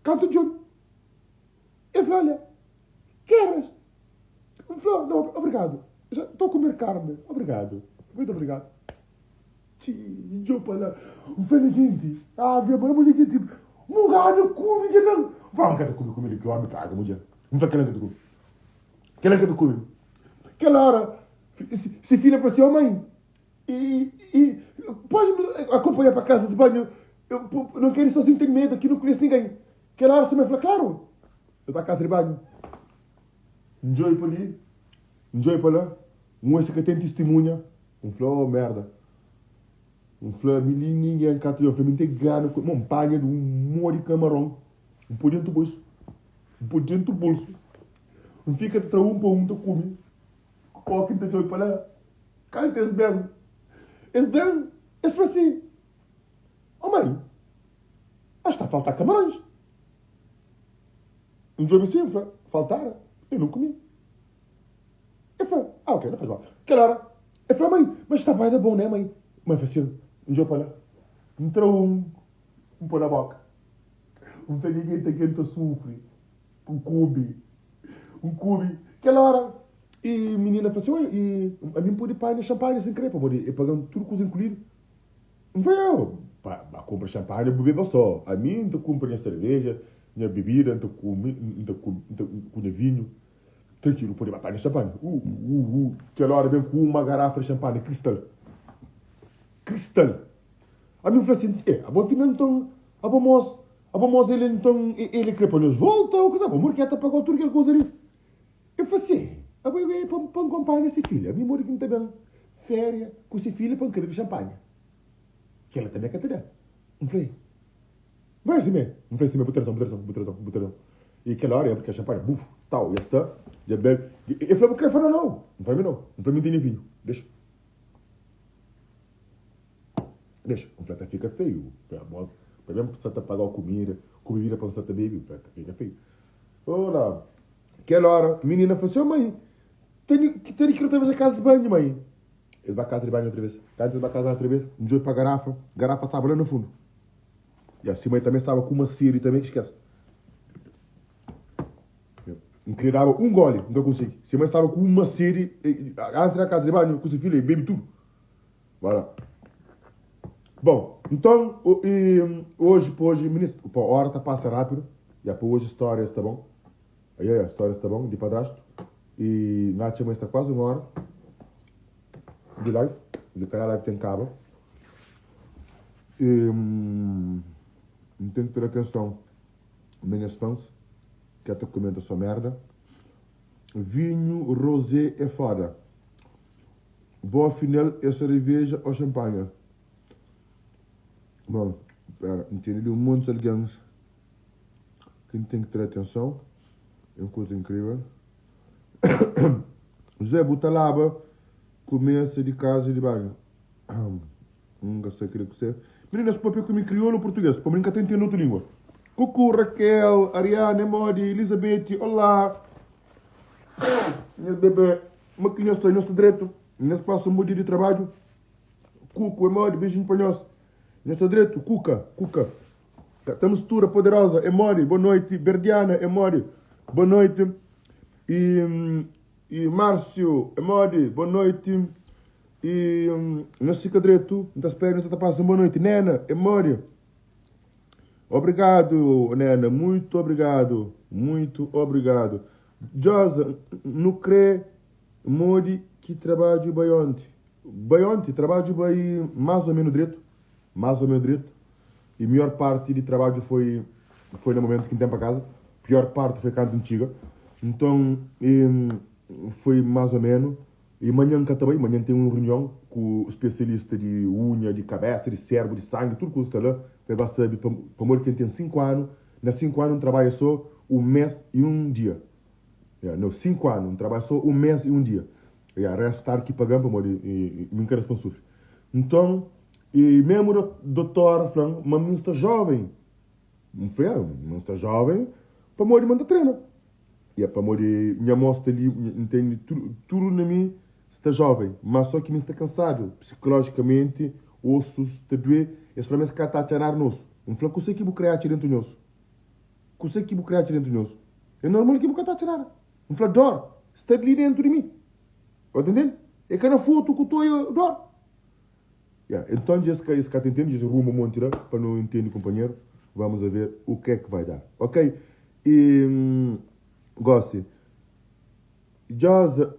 Kantu djobe, el fla, olha, keres? N fla, não, obrigado. Já tô comer carne, obrigado. Muito obrigado. Txii, djobe pa la. N fla nha genti, ah, nha mãe, nha genti, mugadu kume dja dan. N fla, N ka ta kume kumida ki omi paga, mudjer. N fla, kel-la N ka ta kume. Kel-la N ka ta kume. Kel óra, se filha fla si, oh mãe, i, i, pode me akompanhar pa kaza di banhu? Eu não quero ir sozinho, tenho medo, aqui não conheço ninguém. Kel óra, se mãe fla, claro, eu ta kaza di banhu. N djobe pa li, N djobe pa la, N oja si ka ten tistimunha. N fla, oh merda. N fla, mi li ningen ka ta djobe. N fla, mi N ten gana ku. N panha di un mó di kamaron, N poi dentu bolsu. N poi dentu bolsu. N fika ta tra un pa un ta kume. Oki N ta djobe pa la. Kantu es ben, es ben, es fla si, Ó mãe, ax ta falta kamarons. N djobe si, N fla, Faltara, eu não kumi. E fla, Ah, ok, não faz mal. Kel ora, e fla, Mãe, mas sta bai da bom, né, mãe? Mãe fla si, N djobe pa la, N tra un, N poi na boka. N fla, Ninguém ta ken ta sufri. N kume, N kume. Kel ora, e minina fla si, Oi, e ami N pode panha xanpanha sin kre, pamodi e paga-m tudu kuza inkluidu. N fla, Eu, ba, ba kunpra xanpanha bu bebe so. Ami N ta kunpra nha serveja, nha bebida, N ta kume, N ta kume, N ta ku nha vinhu. Trankilu, pode ba panha xanpanha. U, u, u. Kel ora ben ku uma garafa di xanpanha kristal. Kristal. Ami N fla si, E, abo afinal nton, abo mos, abo mos el nton, el kre pa nos volta o kuza? Abo modi ki el ta pagau tudu kel kuza li? El fla si, Abo e pa N konpanha se filha. Ami modi ki N ta ben feria ku se filha pa N ka bebe xanpanha? Kela tanbe ka ta da. N fla, Bai simé. N fla simé, bu ten razon, bu ten razon, bu ten razon, bu ten razon. I kel óra, el abri kel xanpanha, buf, tau, i el sta, dja bebe. El fla, Bu krê? N fla, Nau, nau. N fla, Mi nau. N fla, Mi N tene vinhu. Dexa. Dexa. N fla, Ta fika feiu. N fla, Mos, pa ben sa ta pagau kumida, ku bebida pa N sa ta bebe. N fla, Ta fika feiu. Ola! Kel óra, minina fla, Sô mai, tene ki ir otra vez a kaza di banhu, mai. Es ba kaza di banhu otra vez. Kantu es ba kaza di banhu otra vez, N djobe pa garafa, garafa staba la na fundu. Ya, si mai tanbe staba ku uma sedi tanbe ki skese. N kria daba un goli, N ka konsigi. Si mai staba ku uma sedi, antis na kaza di banhu ku si filha, e bebe tudu. Voilà. Bom, nton, oji pa oji, ministru, pa ora ta pasa rápidu. Ya, pa oji stória sta bon. Ya, ya, stória sta bon, di padrastu. E N atxa ma sta kuazi un ora di live. Di kalhar live ten kaba. E N ten ki ter atenson na nhas fans ki a ta komenta só merda. Vinhu rosé é foda. Bo afinal é cereveja ou champanha? Bom, pera, N tene li un monti algens ki N ten ki tra atenson. É un kuza inkrivel. José, bu ta laba ku mesa di kaza di banhu? N ka sa kre ku se. Meninas, papia ku mi kriolu ou português? Pamodi N ka ta intende otu lingua. Kuku, Raquel, Ariana, Emodi, Elizabeth, olá! Nhas bebê, ma ki nhos sta? Nhos sta dretu? Nhos pasa un bon dia di trabadju? Kuku, Emodi, beijinho pa nhos. Nhos sta dretu? Kuka, Kuka. Ka ta mistura poderosa, Emodi, boa noite. Berdiana, Emodi, boa noite. E, e Márcio, Emodi, boa noite. E nhos fika dretu, N ta spera nhos ta pasa un boa noite. Nena, Emodi, obrigadu, Nena, muito obrigadu, muito obrigadu. Josa, nu kre modi ki trabadju bai onti. Bai onti, trabadju bai más o menu dretu, más o menu dretu. E mior parti di trabadju foi foi na momentu ki N ten pa kaza. Pior parti foi kantu N txiga. Nton, foi más o menu. E manhan N ka ta bai, manhan ten un runion ku spesialista di unha, di kabesa, di sérbu, di sangi, tudu kuza sta la pa e ba sabe pamodi ki N ten 5 anu. Na 5 anu N trabadja so un mes i un dia. Ya, no, 5 anu N trabadja so un mes i un dia. Ya, restu tardi ki paga-m pamodi mi N ka da-s pa N sufri. Nton, i memu dotor fla-m ma mi N sta joven. N fla, ya, mi N sta joven pamodi ma N ta trena. Ya, pamodi nha mô sta li, N tene tudu, tudu na mi sta jóven, má sô ki mi sta kansadu psikolójikamenti, osus ta duê. Es fla ma es ka ta atxa nada na osu. N fla, Kuzê ki bu krê atxa déntu nhos? Kuzê ki bu krê atxa déntu nhos? É normal ki bu ka ta atxa nada. N fla, Dór sta li déntu di mi. Bu ta ntende? É ka na fotu ku ta oia dór. Ya, enton dja es ka, es ka ta intende, dja es ruma monti la pa no intende kunpanheru. Vamos a ver o ke ki vai dar. Ok? E gosi, Josa,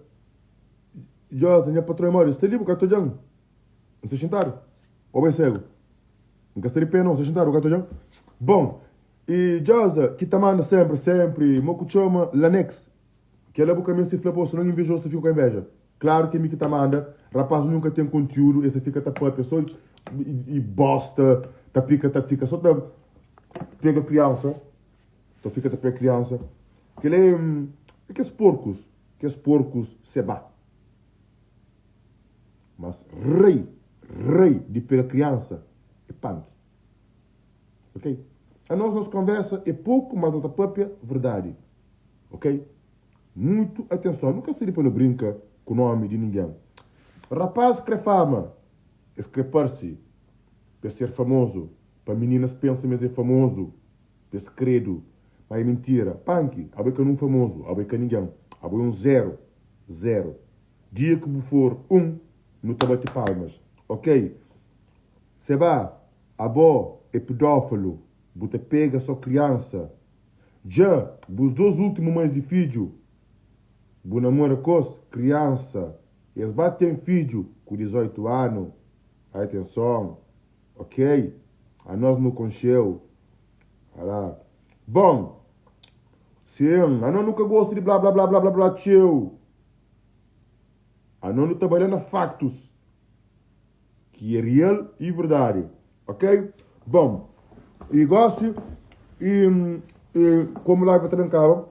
Josa, nha patroi mori, sta li bu ka ta odjan? N sta xintadu? Ô bo é segu? N ka sta di pé no, n sta xintadu, bu ka ta odjan? Bon, e Josa ki ta manda sempri, sempri, mo ku txoma Lanex. Kela bu ka meste fla bo, sinon invejosu ta fika ku inveja. Klaru ki é mi ki ta manda, rapaz nunka ten kontiúdu, es ta fika ta papia so i bosta, ta pika ta fika so ta pega kriansa, ta fika ta pega kriansa. Kela é kes porkus, kes porkus seba. Mas rei, rei di pega kriansa é panki. Ok? Anos nos konversa é poku, mas no ta papia verdadi. Ok? Muitu atenson, nu ka sta li pa nu brinka ku nomi di ningen. Rapaz kre fama, es kre parse, pa es ser famozu, pa mininas pensa ma es é famozu, pa es kredu, ma é mintira. Panki, abo é ka nun famozu, abo é ka ningen, abo é un zeru, zeru. Dia ki bu for un, nu ta bati palmas. Ok? Seba, abo é pedófilo, bu ta pega so kriansa. Dja bus dos ultimu mães di fidju bu namora kos kriansa es ba ten fidju ku 18 anu atenson ok anos nu konxeu ala bon sim anos nu ka gosta di bla bla bla bla bla txeu anos nu ta bai la na factus ki é real e verdadi ok bom e gosi e, e como live ta ben kaba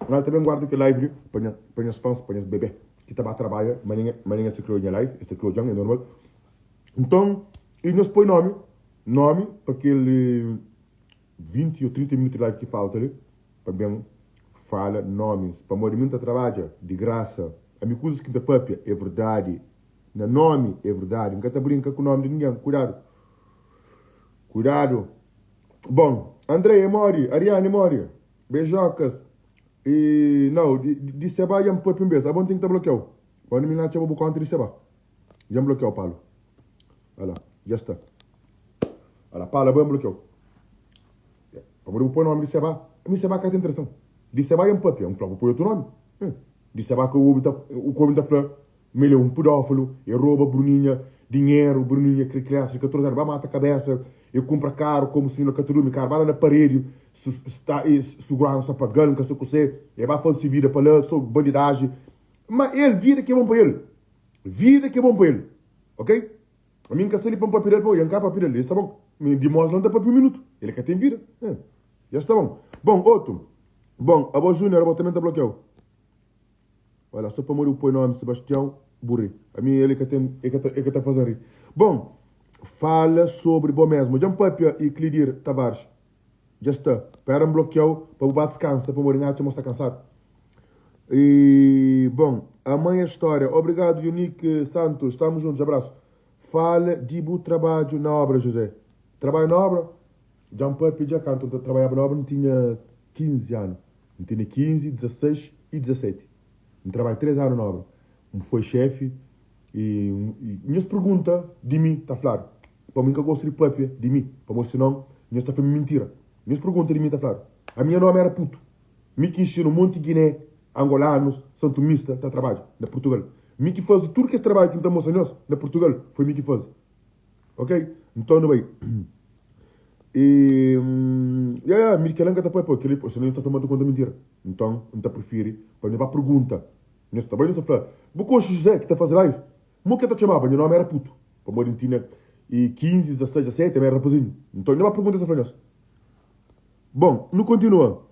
na ta ben guarda ki live li pa nha pa nhas fãs pa nhas bebé ki ta ba trabalha ma ninguém ma ninguém se criou nha live es ta criou djan é normal então e nhos põe nome nome pa kel 20 ou 30 minuto de live ki falta li pa ben fala nomes pamodi mi nta trabadja di graça ami kuzas ki nta papia é verdadi Na nomi é verdadi. N ka ta brinka ku nomi di ningen. Kuidadu. Kuidadu. Bom, Andreia mori, Ariane mori, Beijocas. E não, di, di Seba já me papia um bes. Abo n ten ki ta blokiau. Quando mi atxa bu konta di Seba. Já me blokiau, Paulo. Olha lá, já está. Olha lá, Paulo, abo já me blokiau. Pamodi bu poi nomi di Seba. Mi Seba ka ten trason. Di Seba já me papia. N fla, bu poi otu nomi. Di Seba ka obi ta, o ku obi ta fla. Ma el é un pedófilo, el roba Bruninha dinheru, Bruninha kre kriansa di 14 anu ba mata kabesa, el kunpra karu komu si el ka ta durmi, karu ba la na paredi, su sta suguransa sta pagal, nka sa kuse, el ba faze si vida pa la, so bandidaji. Ma el, vida ki é bon pa el, vida ki é bon pa el, ok? Ami nka sta li pa N papia del, pa N ka papia del, el sta bon. Mi di mos la N ta papia un minutu, el ka ten vida, ja sta bon. Bon, otu, bon, abo Junior, abo tanbe N ta blokiau. Olha, só pamodi bu poi nomi Sebastião, bu ri. Ami ele ka ten, e ka ta, e ka ta fazen ri. Bom, fala sobri bo mesmo. Dja N papia e Clidir Tavares. Dja sta. Pera N blokiau pa bu ba diskansa pamodi N atxa ma bu sta kansadu. E, bom, a mãe é história. Obrigado, Unique Santos. Estamos juntos. Abraço. Fala di bu trabadju na obra, José. Trabalho na obra? Dja N papia dja kantu N ta trabalhaba na obra N tinha 15 anu. N tene 15, 16 y 17. N trabadja 3 anu na obra. N foi xefi y nhos pergunta di mi ta fladu. Pamodi N ka gosta di papia di mi, pamodi sinon nhos ta fla-m mintira. Nhos pergunta di mi ta fladu. Ami nha nomi era Putu. Mi ki inxina un monti Guiné, Angolanus, Santumista ta trabadja na Purtugal. Mi ki faze tudu kes trabadju ki N ta mostra nhos na Purtugal, foi mi ki faze. Ok? Nton nu bai. E, ya, ya, mi kel-la N ka ta poi, poi kel-li, poi, sinon nhos ta fla ma N ta konta mintira. Nton, N ta prifiri pa nho ba pergunta. Nhos ta bai, nhos ta fla, Bu konxe Juzé ki ta faze live? Mo ki el ta txomaba? Nha nomi éra Putu, pamodi N tinha 15, 16, 17, ami éra rapazinhu. Nton, nho ba pergunta, es ta fla nhos. Bon, nu kontinua.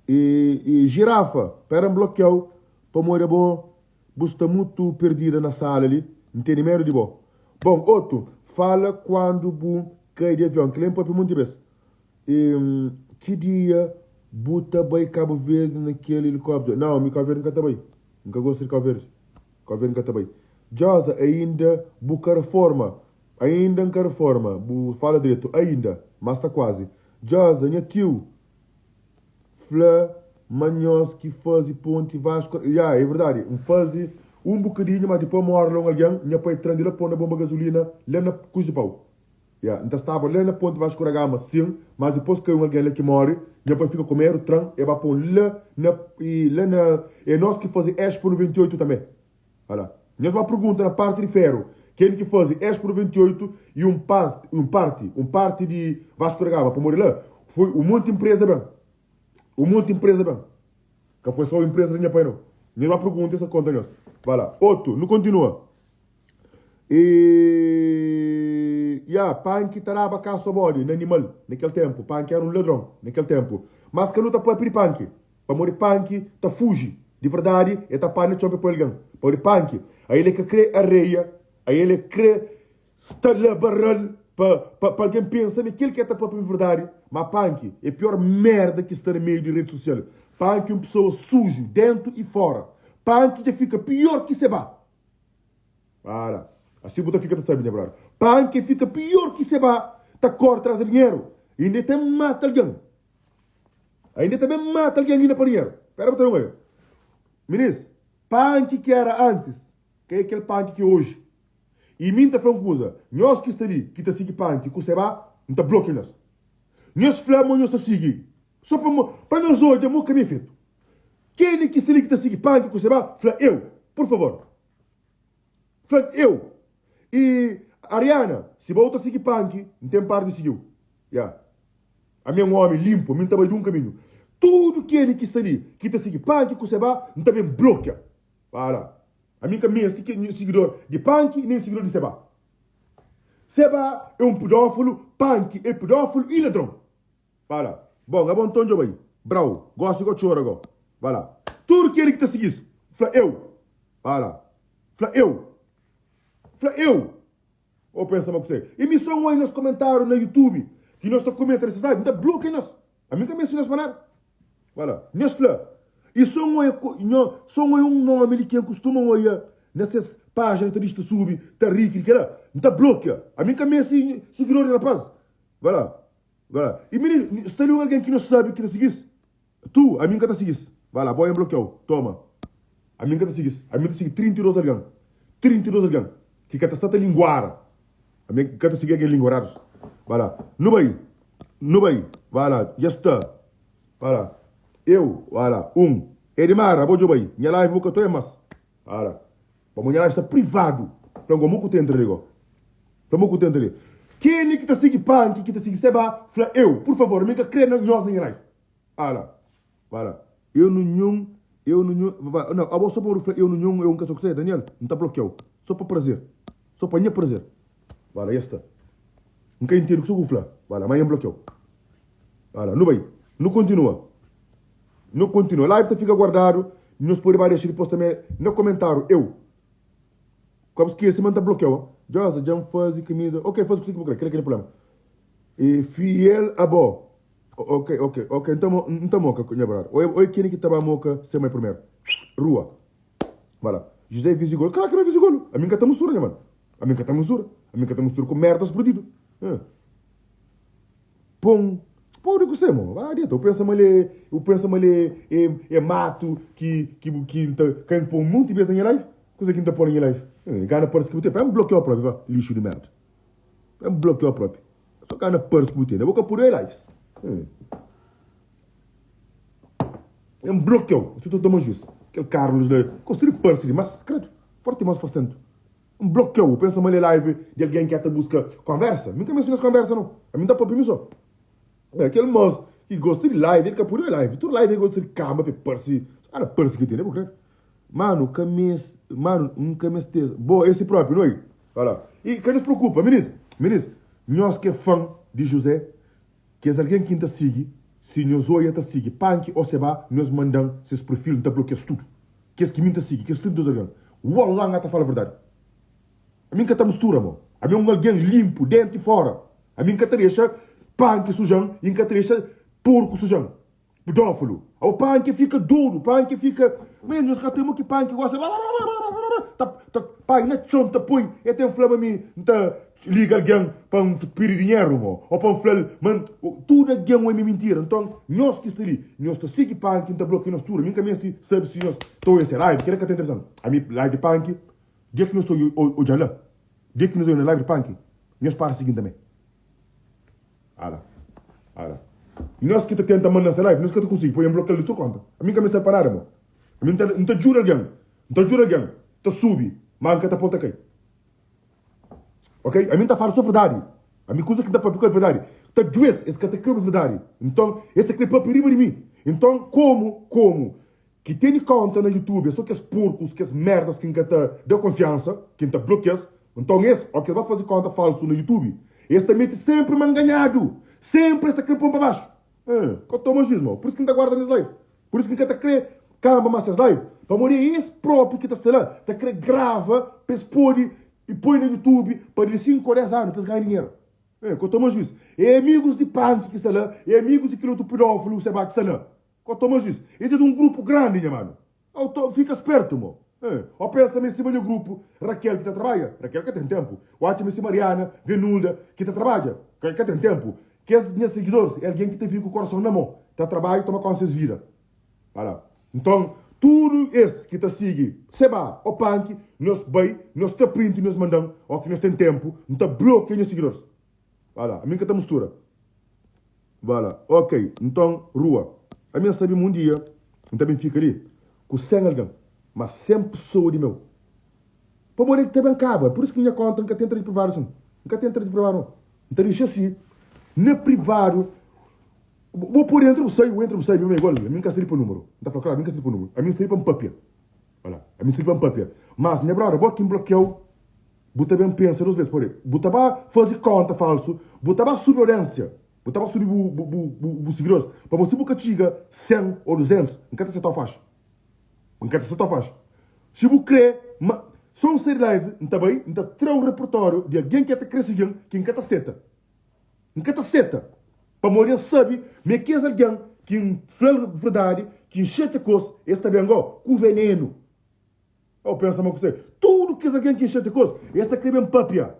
E, e jirafa, pera N blokiau, pamodi abo Bu sta mutu perdida na sala li, N tene medu di bo. Bon, otu, fala kuandu bu kai di avion. Kel-li N papia monti bes. E, ki dia bu ta bai Kabu Verdi na kel elikópteru? Nau, mi Kabu Verdi N ka ta bai. N ka gosta di Kabu Verdi. Kabu Verdi N ka ta bai. Djosa, ainda bu ka reforma? Ainda N ka reforma. Bu fala dretu, ainda, mas sta kuazi. Djosa, nha tiu Fla ma nhos ki faze ponti Vasco. Ya, é verdadi. N faze un bokadinhu, ma dipos mora la un algen, nha pai tra-m di la pô-m na bonba gazulina la na Cruz di Pau. Ya, N ta staba la na ponti Vasco da Gama, sin, ma dipos kai un algen la ki more, nha pai fika ku medu, tra-m, e ba pô-m la na, i la na, é nos ki faze Expo 98 tanbe. Ala, nhos ba pergunta na parti di feru, ken ki faze Expo 98 i un parti, un parti, un parti di Vasco da Gama, pamodi la foi un monti empresa ben. Un monti empresa ben. Ka foi só empresa di nha pai nau. Nhos ba pergunta es ta konta nhos. Ba la. Otu, nu kontinua. E ya, Panki ta daba kasu abodi na animal na kel tempu. Panki era un ladron na kel tempu. Mas ka nu ta papia di Panki. Pamodi panki ta fuji. Di verdadi, e ta panha txon pa e poi algen. Pamodi panki, ael e ka kre areia. Ael e kre sta la barral pa pa pa algen pensa ma kel ki el ta papia é verdadi. Ma Panki é pior merda ki sta na meiu di redi sosial. Panki é un pesoa suju dentu i fora. Panki dja fika pior ki Seba. Para. Asi bu ta fika ta sabe nha brother. Panki fika pior ki Seba ta kore tras di dinheru. Inda e ta mata algen. Ainda e ta ben mata algen inda pa dinheru. Pera bu ta ben oia. Minis, Panki ki era antis ka é kel Panki ki é oji. I mi N ta fla un kuza, nhos ki sta li ki ta sigi Panki ku Seba, N ta blokia nhos. Nhos fla ma nhos ta sigi so pa pa nhos odja mo ka mi é fetu. Kenha ki sta li ki ta sigi Panki ku Seba, fla eu, pur favor. Fla eu. I Ariana, si bo ta sigi Panki, N ten par di sigiu. Ya. Ami é un omi linpu, ami N ta bai di un kaminhu. Tudu kenha ki sta li ki ta sigi Panki ku Seba, N ta ben blokia. Para. Ami N ka meste ki sigidor di Panki nen sigidor di Seba. Seba é un pedófilo, Panki é pedófilo i ladron. Para. Bon, abo nton djo bai. Brau. Gosi go txora go. Ba la. Tudu keli ki ta sigis, fla eu. Ba la. Fla eu. Fla eu. Ô pensa ma kusé. I mi so N oi nos komentariu na youtube ki nos ta komenta nesas live, N ta blokia nhos. Ami N ka meste nhos pa nada. Ba la. Nhos fla. I so N oia nho, so N oia un nomi li ki N kustuma oia na ses pajina ta dixi ta subi, ta ri, kili kila. N ta blokia. Ami N ka meste sigidor di rapaz. Ba la. Ba la. I mininu, sta li un algen ki no sabi ki ta sigis? Tu, ami N ka ta sigis. Ba la, bo N blokiau. Toma. Ami N ka ta sigis. Ami N ta sigi 32 algen. 32 algen ki ka ta sta ta linguara. Ami N ka ta sigi algen linguaradus. Ba la. Nu bai. Nu bai. Ba la. Dja sta. Ba la. Eu, ba la. Un. Edimara, bo dja bai. Nha live bu ka ta oia mas. Ba la. Pamodi nha live sta privadu. Fla gomo ku ta entra li go. Fla mo ku ta entra li. Kenha ki ta sigi Panki, ki ta sigi Seba, fla eu, por favor, ami ka kre na nhos na nha live. Ala, ala. Eu nu nhun, eu nu nhun, va, não, abo só pa fla eu nu nhun, eu nka sa kusé, Daniel, nta blokiau, só pa prazer, só pa nha prazer. Ala, ya sta. Nka intende kusé ku fla, ala, ma nha blokiau. Ala, nu bai, nu kontinua. Nu kontinua. Live ta fika guardadu, nhos pode ba dexa dipos tanbe na komentariu. Eu ka bu skese ma N ta blokiau. Ha? Josa, dja N faze kamiza. Ok, faze kuse ki bu kre, kre ka ten problema. E fiel a bo. Ok, ok, ok, N ta N ta moka nha brother. Oi, oi keni ki ta ba moka se mai primeru? Rua. Ba la. José Vizigolo. Kla ki mi é Vizigolo. Ami N ka ta mistura nha mano. Ami N ka ta mistura. Ami N ka ta mistura ku merdas perdidu. Hã. Pon pode ku se mo ba deta u pensa ma le u pensa ma le e e matu ki ki bu ki nta ka N pon munti bes na nha life kuze ki N ta pon na nha life eh gana parse ki bu ten pa N blokiau propi ba lixu di merda pa N blokiau propi so gana parse ki bu ten bo ka pudi oi lives eh N blokiau si ta toma juiz kel Carlos la gosta di parse dimas kredu forti mas fastentu. N blokiau, pensa ma li é live di algen ki ata buska konversa. Mi ka meste nes konversa no. Ami N ta papia mi so. É kel mos ki gosta di live, el ka pudi oi live. Tudu live el gosta di kamba pa el parsi, ara parsi ki tene, bu kre? Manu ka mes, manu N ka meste, bo esi propi no i. Ala. I ka nhos prokupa, minis, minis, nhos ki é fan di José, kes algen ki N ta sigi, si nhos oia ta sigi Panki o Seba, nhos mandan ses perfil, N ta blokia-s tudu. Kes ki mi N ta sigi, kes 32 algen. Wallah N ta fala verdadi. Ami N ka ta mistura mo. Ami é un algen limpu dentu i fora. Ami N ka ta dexa panki suja-m i N ka ta dexa porku suja-m. Pedófilu. Abo panki fika dodu, panki fika. Menino, nhos ka ta mo ki panki gosta. Ta ta pai na txon ta poi e ten fla ma mi N ta liga algen pa N pidi dinheru mo o pa N fla-l ma tudu algen oi mi mintira. Nton, nhos ki sta li, nhos ta sigi Panki, N ta blokia nhos tudu. Ami N ka meste sabe si nhos ta oia se live, kila ka ta interesan. Ami live di Panki, dia ki nhos ta odja-m la, dia ki nhos oia na live di Panki, nhos para sigi-m tanbe. Ala, ala. Nhos ki ta tenta manda-m se live, nhos ka ta konsigi, poi N blokia-l di tudu konta. Ami N ka meste-l pa nada mo. Ami N ta djuda algen, N ta djuda algen ta subi, ma N ka ta pô-l ta kai. Ok? Ami N ta fala so verdadi. Ami kuza ki N ta papia ku el verdadi. Ta djues, es ka ta kre obi verdadi. Nton, es ta kre papia riba di mi. Nton, komu, komu ki tene konta na YouTube é so kes porkus, kes merdas ki N ka ta da konfiansa, ki N ta blokia-s. Nton es, o ki es ba faze konta falsu na YouTube, es ta mete senpri ma N ganhadu. Senpri es ta kre pô-m pa baxu. Hum, ka toma juiz, mau. Pur isu ki N ta guarda nes live. Pur isu ki N ka ta kre kanba más ses live. Pamodi é es propi ki ta sta la, ta kre grava pa es pode. I poi na YouTube pa di 5 ou 10 anu pa es ganha dinheru. Eh, ko toma juiz. É amigos di Panki ki sta la, é amigos di kel otu pedófilu Seba ki sta la. Ko toma juiz. Es é di un grupu grandi, nha manu. Au to, fika spertu, mo. Eh, o pensa ma é sima nha grupu, Raquel ki ta trabadja. Raquel ka ten tenpu. O atxa ma é sima Mariana, Venulda, ki ta trabadja. Ka, ka ten tenpu. Kes nha sigidoris é algen ki ta vive ku korason na mo, ta trabadja i toma konta ses vida. Ala. Nton, tudu es ki ta sigi Seba o Panki, nhos bai, nhos tra print, nhos manda-m, o ki nhos ten tenpu, N ta blokia nhos sigidoris. Ala. Ami N ka ta mustura. Bala. Ok. Nton, rua. Ami N sabe ma un dia N ta ben fika li ku 100 algen, ma 100 pesoa di meu. Pamodi el ta ben kaba. Pur isu ki nha konta N ka ten tra di privadu sin. N ka ten tra di privadu no. N ta dixa si na privadu. Bo pode entra bu sai, bu entra bu sai, mi é igual. Ami N ka sta li pa numeru. N ta fla klaru, ami N ka sta li pa numeru. Ami N sta li pa N papia. Wala. Ami N sta li pa N papia. Mas, nha brother, bo ki N blokiau, bu ta ben pensa dos bes. Pode, bu ta ba faze konta falsu, bu ta ba subi audiensia, bu ta ba subi bu, bu, bu, bu, bu sigidoris. Pamodi si bu ka txiga 100 o 200, N ka ta setau faxi. N ka ta setau faxi. Si bu kre ma so N sai di live, N ta bai, N ta tra un repertóriu di algen ki ta kre sigi-m, ki N ka ta seta. N ka ta seta, pamodi N sabe ma é kes algen ki N fla-l verdadi, ki N xete ku es, es ta ben go ku venenu. Ô, pensa ma kuzê? Tudu kes algen ki N xete ku es, es ta krê ben pâpia.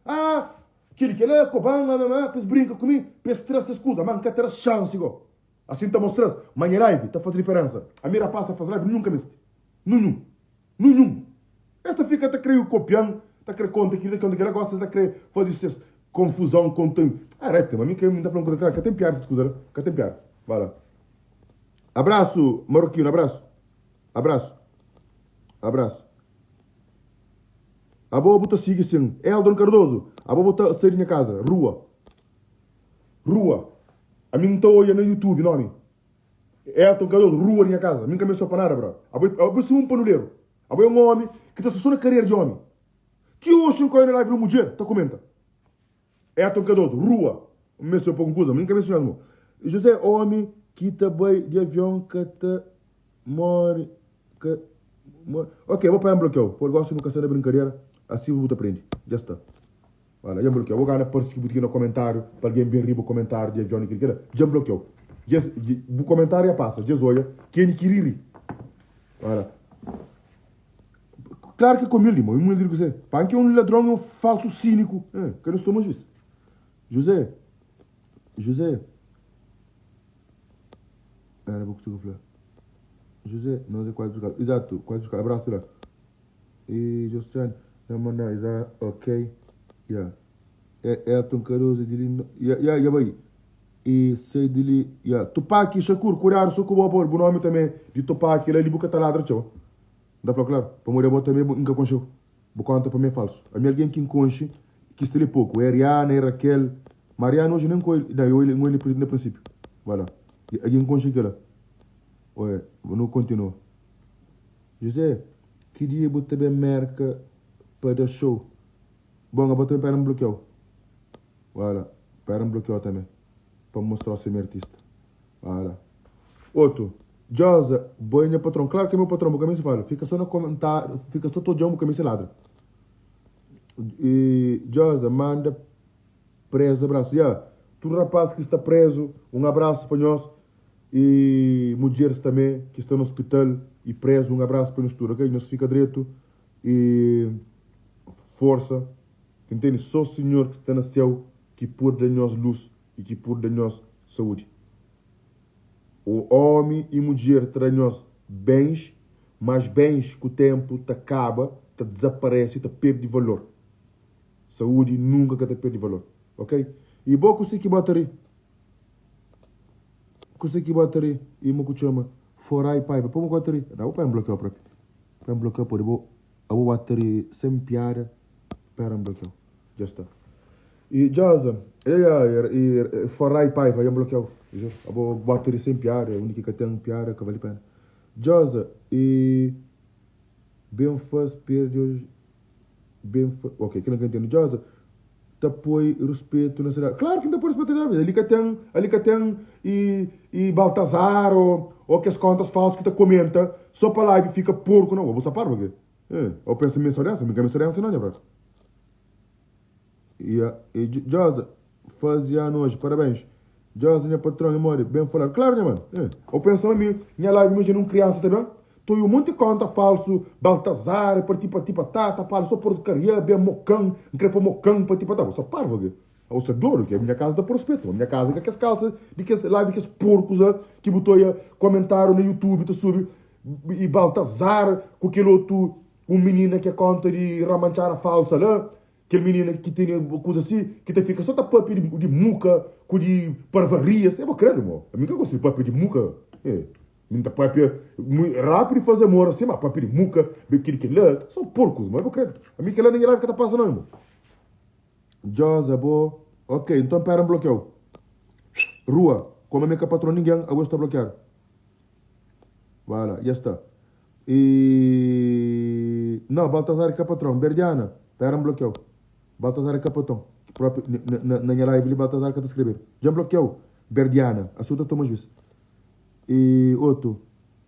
Ah, kel-li, kel-la, koba-m, ma, ma, ma, pa es brinka ku mi, pa es tra ses kuza. Má N ka ta da-s xansi go. Asin N ta mostra-s ma nha live ta faze diferénsa. Ami rapás ta faze live, ninhun ka meste. Ninhun. Ninhun. Es ta fika ta kre kopia-m, ta kre konta kila, konta kila, gosi es ta kre faze ses konfuzon, konta. Ah, rete, ma mi ka, mi ta fla un kuza kla, ka ten piada ses kuza la, ka ten piada. Ba la. Abrasu, marokinu, abrasu. Abrasu. Abrasu. Abo bu ta sigi sin. Eldon Cardoso, abo bu ta sai di nha kaza. Rua. Rua. Ami N ta oia na YouTube nomi. Elton Cardoso, rua di nha kaza. Mi N ka meste pa nada, bra. Abo, abo é suma un panuleru. Abo é un omi ki ta sta so na karera di omi. Ti oxi N ka oia na live di un mudjer ta kumenta. Elton Cardoso, rua. N meste pa un kuza, mi N ka meste nhos mo. José, omi ki ta bai di avion ka ta mori, ka mori. Ok, bo pa N blokiau. Pol gosi nu ka sta na brinkadera, asi bu ta prende. Dja sta. Wala, dja N blokiau. Bo gana parse ki bu tinha na komentariu pa algen ben riba komentariu di avion di kel kela. Dja N blokiau. Dja, bu komentariu ya pasa. Dja es oia ken ki ri ri. Wala. Klaru ki é ku humildi, mo. Humildi di kuzê? Panki é un ladron, é un falsu síniku. Eh, ka nos toma juis. José, José. Era bu kusigu fla. José, nos é kuadru di Exato, kuadru di Abraço lá. E Josiane, na manda, exa, ok. Yeah. É, Elton Cardoso de li, yeah, yeah, yeah, bai. E sai di li, yeah. Tupac Shakur, cuidado so ku bo, bu nome também de Tupac, lá li bu ka ta ladra txeu. N ta fla klaru, pamodi abo tanbe bu N ka konxe-u. Bu konta pa mi é falsu. Ami algen ki N konxe ki sta li poku é Riana, é Raquel. Ma Riana oji nen N oil, na, N oil na prinsipiu. Ba la. Algen N konxe é kela. Oe, nu kontinua. José, ki dia bu ta ben Merka pa da show? Bon, abo tanbe pera N blokiau. Ba la, pera N blokiau tanbe pa N mostrau si mi é artista. Para. Otu, Djosa, bo é nha patron. Klaru ki é meu patron, bu ka meste fala. Fika so na komentáriu, fika so ta odja-m, bu ka meste ladra. E Djosa, manda prezu abrasu. Ya, tudu rapaz ki sta prezu, un abrasu pa nhos. E mudjeris tanbe ki sta na ospital i prezu, un abrasu pa nhos tudu, ok? Nhos fika dretu e forsa. Ntende? So Sinhor ki sta na séu ki pode da nhos lus i ki pode da nhos saúdi. O ómi i mudjer ta da nhos bens, mas bens ku ténpu ta kaba, ta dizaparese, ta perde valor. Saúdi nunka ka ta perde valor. Ok? I bo kuse ki bo ta ri? Kuse ki bo ta ri? I mo ku txoma Forai Paiva. Pamo ku bo ta ri? Da bo pa N blokiau propi. Pa N blokiau pode bo abo ba ta ri sen piada pera N blokiau. Dja sta. E Djaza, e e Farai Paiva, dja blokiau. Abo bota ri sem piada, undi ki ka ten piada ka bali pena. Djaza, e ben faz perde hoje, ben fa, ok, kila nka ntende. Djaza, ta poi ruspetu na cidade. Claro ki nta poi ruspetu na cidade, ali ka ten, ali ka ten e e Baltazar o o kes contas falsu ki ta comenta so pa live fika porco não, abo sta parvo ke? Eh, ou pensa mi é só dessa, mi ka mi só dessa não, nha brother. Ya, e Josa, faze ano hoje, parabéns. Josa, nha patron, e modi, bem falado. Claro, nha mano. Eh. Ou pensa ma mi, nha live mi dja nun criança ta ben? Toi um monte conta falso, Baltazar, parti pati patata, fala só porcaria, ben mocan, n kre pa mocan, pati patata. Bo sta parvo ke? Abo sta dodu ke? Minha casa ta por respeito. Minha casa ka kes calça di kes live di kes porcos la ki bu toia comentário na YouTube ta subi e Baltazar ku kel otu un menina ke conta di ramantxara falsa la. Kel minina ki tene kuza si, ki ta fika so ta papia di, di muka ku di parvarias. E bo kredu mo, ami ka gosta di papia di muka. E, mi ta papia rápidu di faze amor asi, ma papia di muka, di kel ki la, so porkus mo, e bo kredu. Ami kela na nha life ka ta pasa nau mo. Joza bo, ok, nton pera N blokiau. Rua, komu ami ka patron ningen, abo sta blokiadu. Wala, ya sta. E Não, Baltazar é ka patron. Berdiana, pera N blokiau. Baltazar é ka patron. Propi, na, na nha live li Baltazar ka ta skrebedu. Dja N blokiau. Berdiana, asu ta toma juiz. E otu,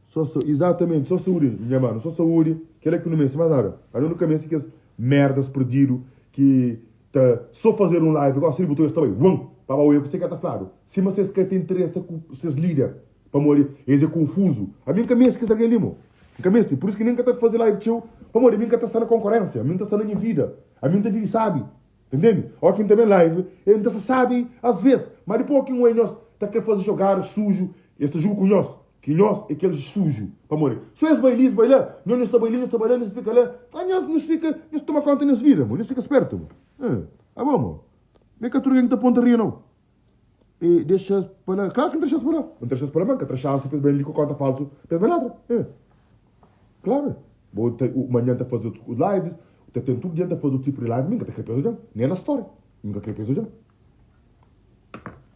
só so, exatamente, só saúde, nha mano, só saúde, kela ki nu meste, mais nada. Anu nu ka meste kes merdas perdidu ki ta só fazer um live, gosi li bu ta obi es ta bai, uan, pa ba oia kuse ka ta fladu. Sima ses ka ta interesa ku ses lider. Pamodi es é konfuzu. Ami N ka meste kes algen li, mo. N ka meste. Pur isu ki nen N ka ta faze live txeu. Pamodi ami N ka ta sta na konkorénsia. Ami N ta sta na nha vida. Ami N ta vive sábi. Ta ntende? Óki N ta ben live, N ta sta sábi asvês. Má dipôs ki N oia nhos ta krê faze jogada suju, es ta juga ku nhos, ki nhos é kel suju. Pamodi sô es bai li, es bai la, nhos nhos ta bai li, nhos ta bai la, nhos fika la. Má nhos, nhos fika, nhos toma kónta di nhos vida, mo. Nhos fika spertu, mo. Abo, mo. Mi é ka tudu algen ki ta ponta ria, nau. E dexa-s pa la. Klaru ki N ta dexa-s pa la. N ta dexa-s pa la, ma N ka tra xansi pa es ben li ku konta falsu pa es ben ladra. E. Klaru. Bo ta, u, manhan ta faze otu lives, ta ten tudu dia N ta faze otu tipu di live, mi N ka ta kre pa es odja-m. Nen na story. Mi N ka kre pa es odja-m.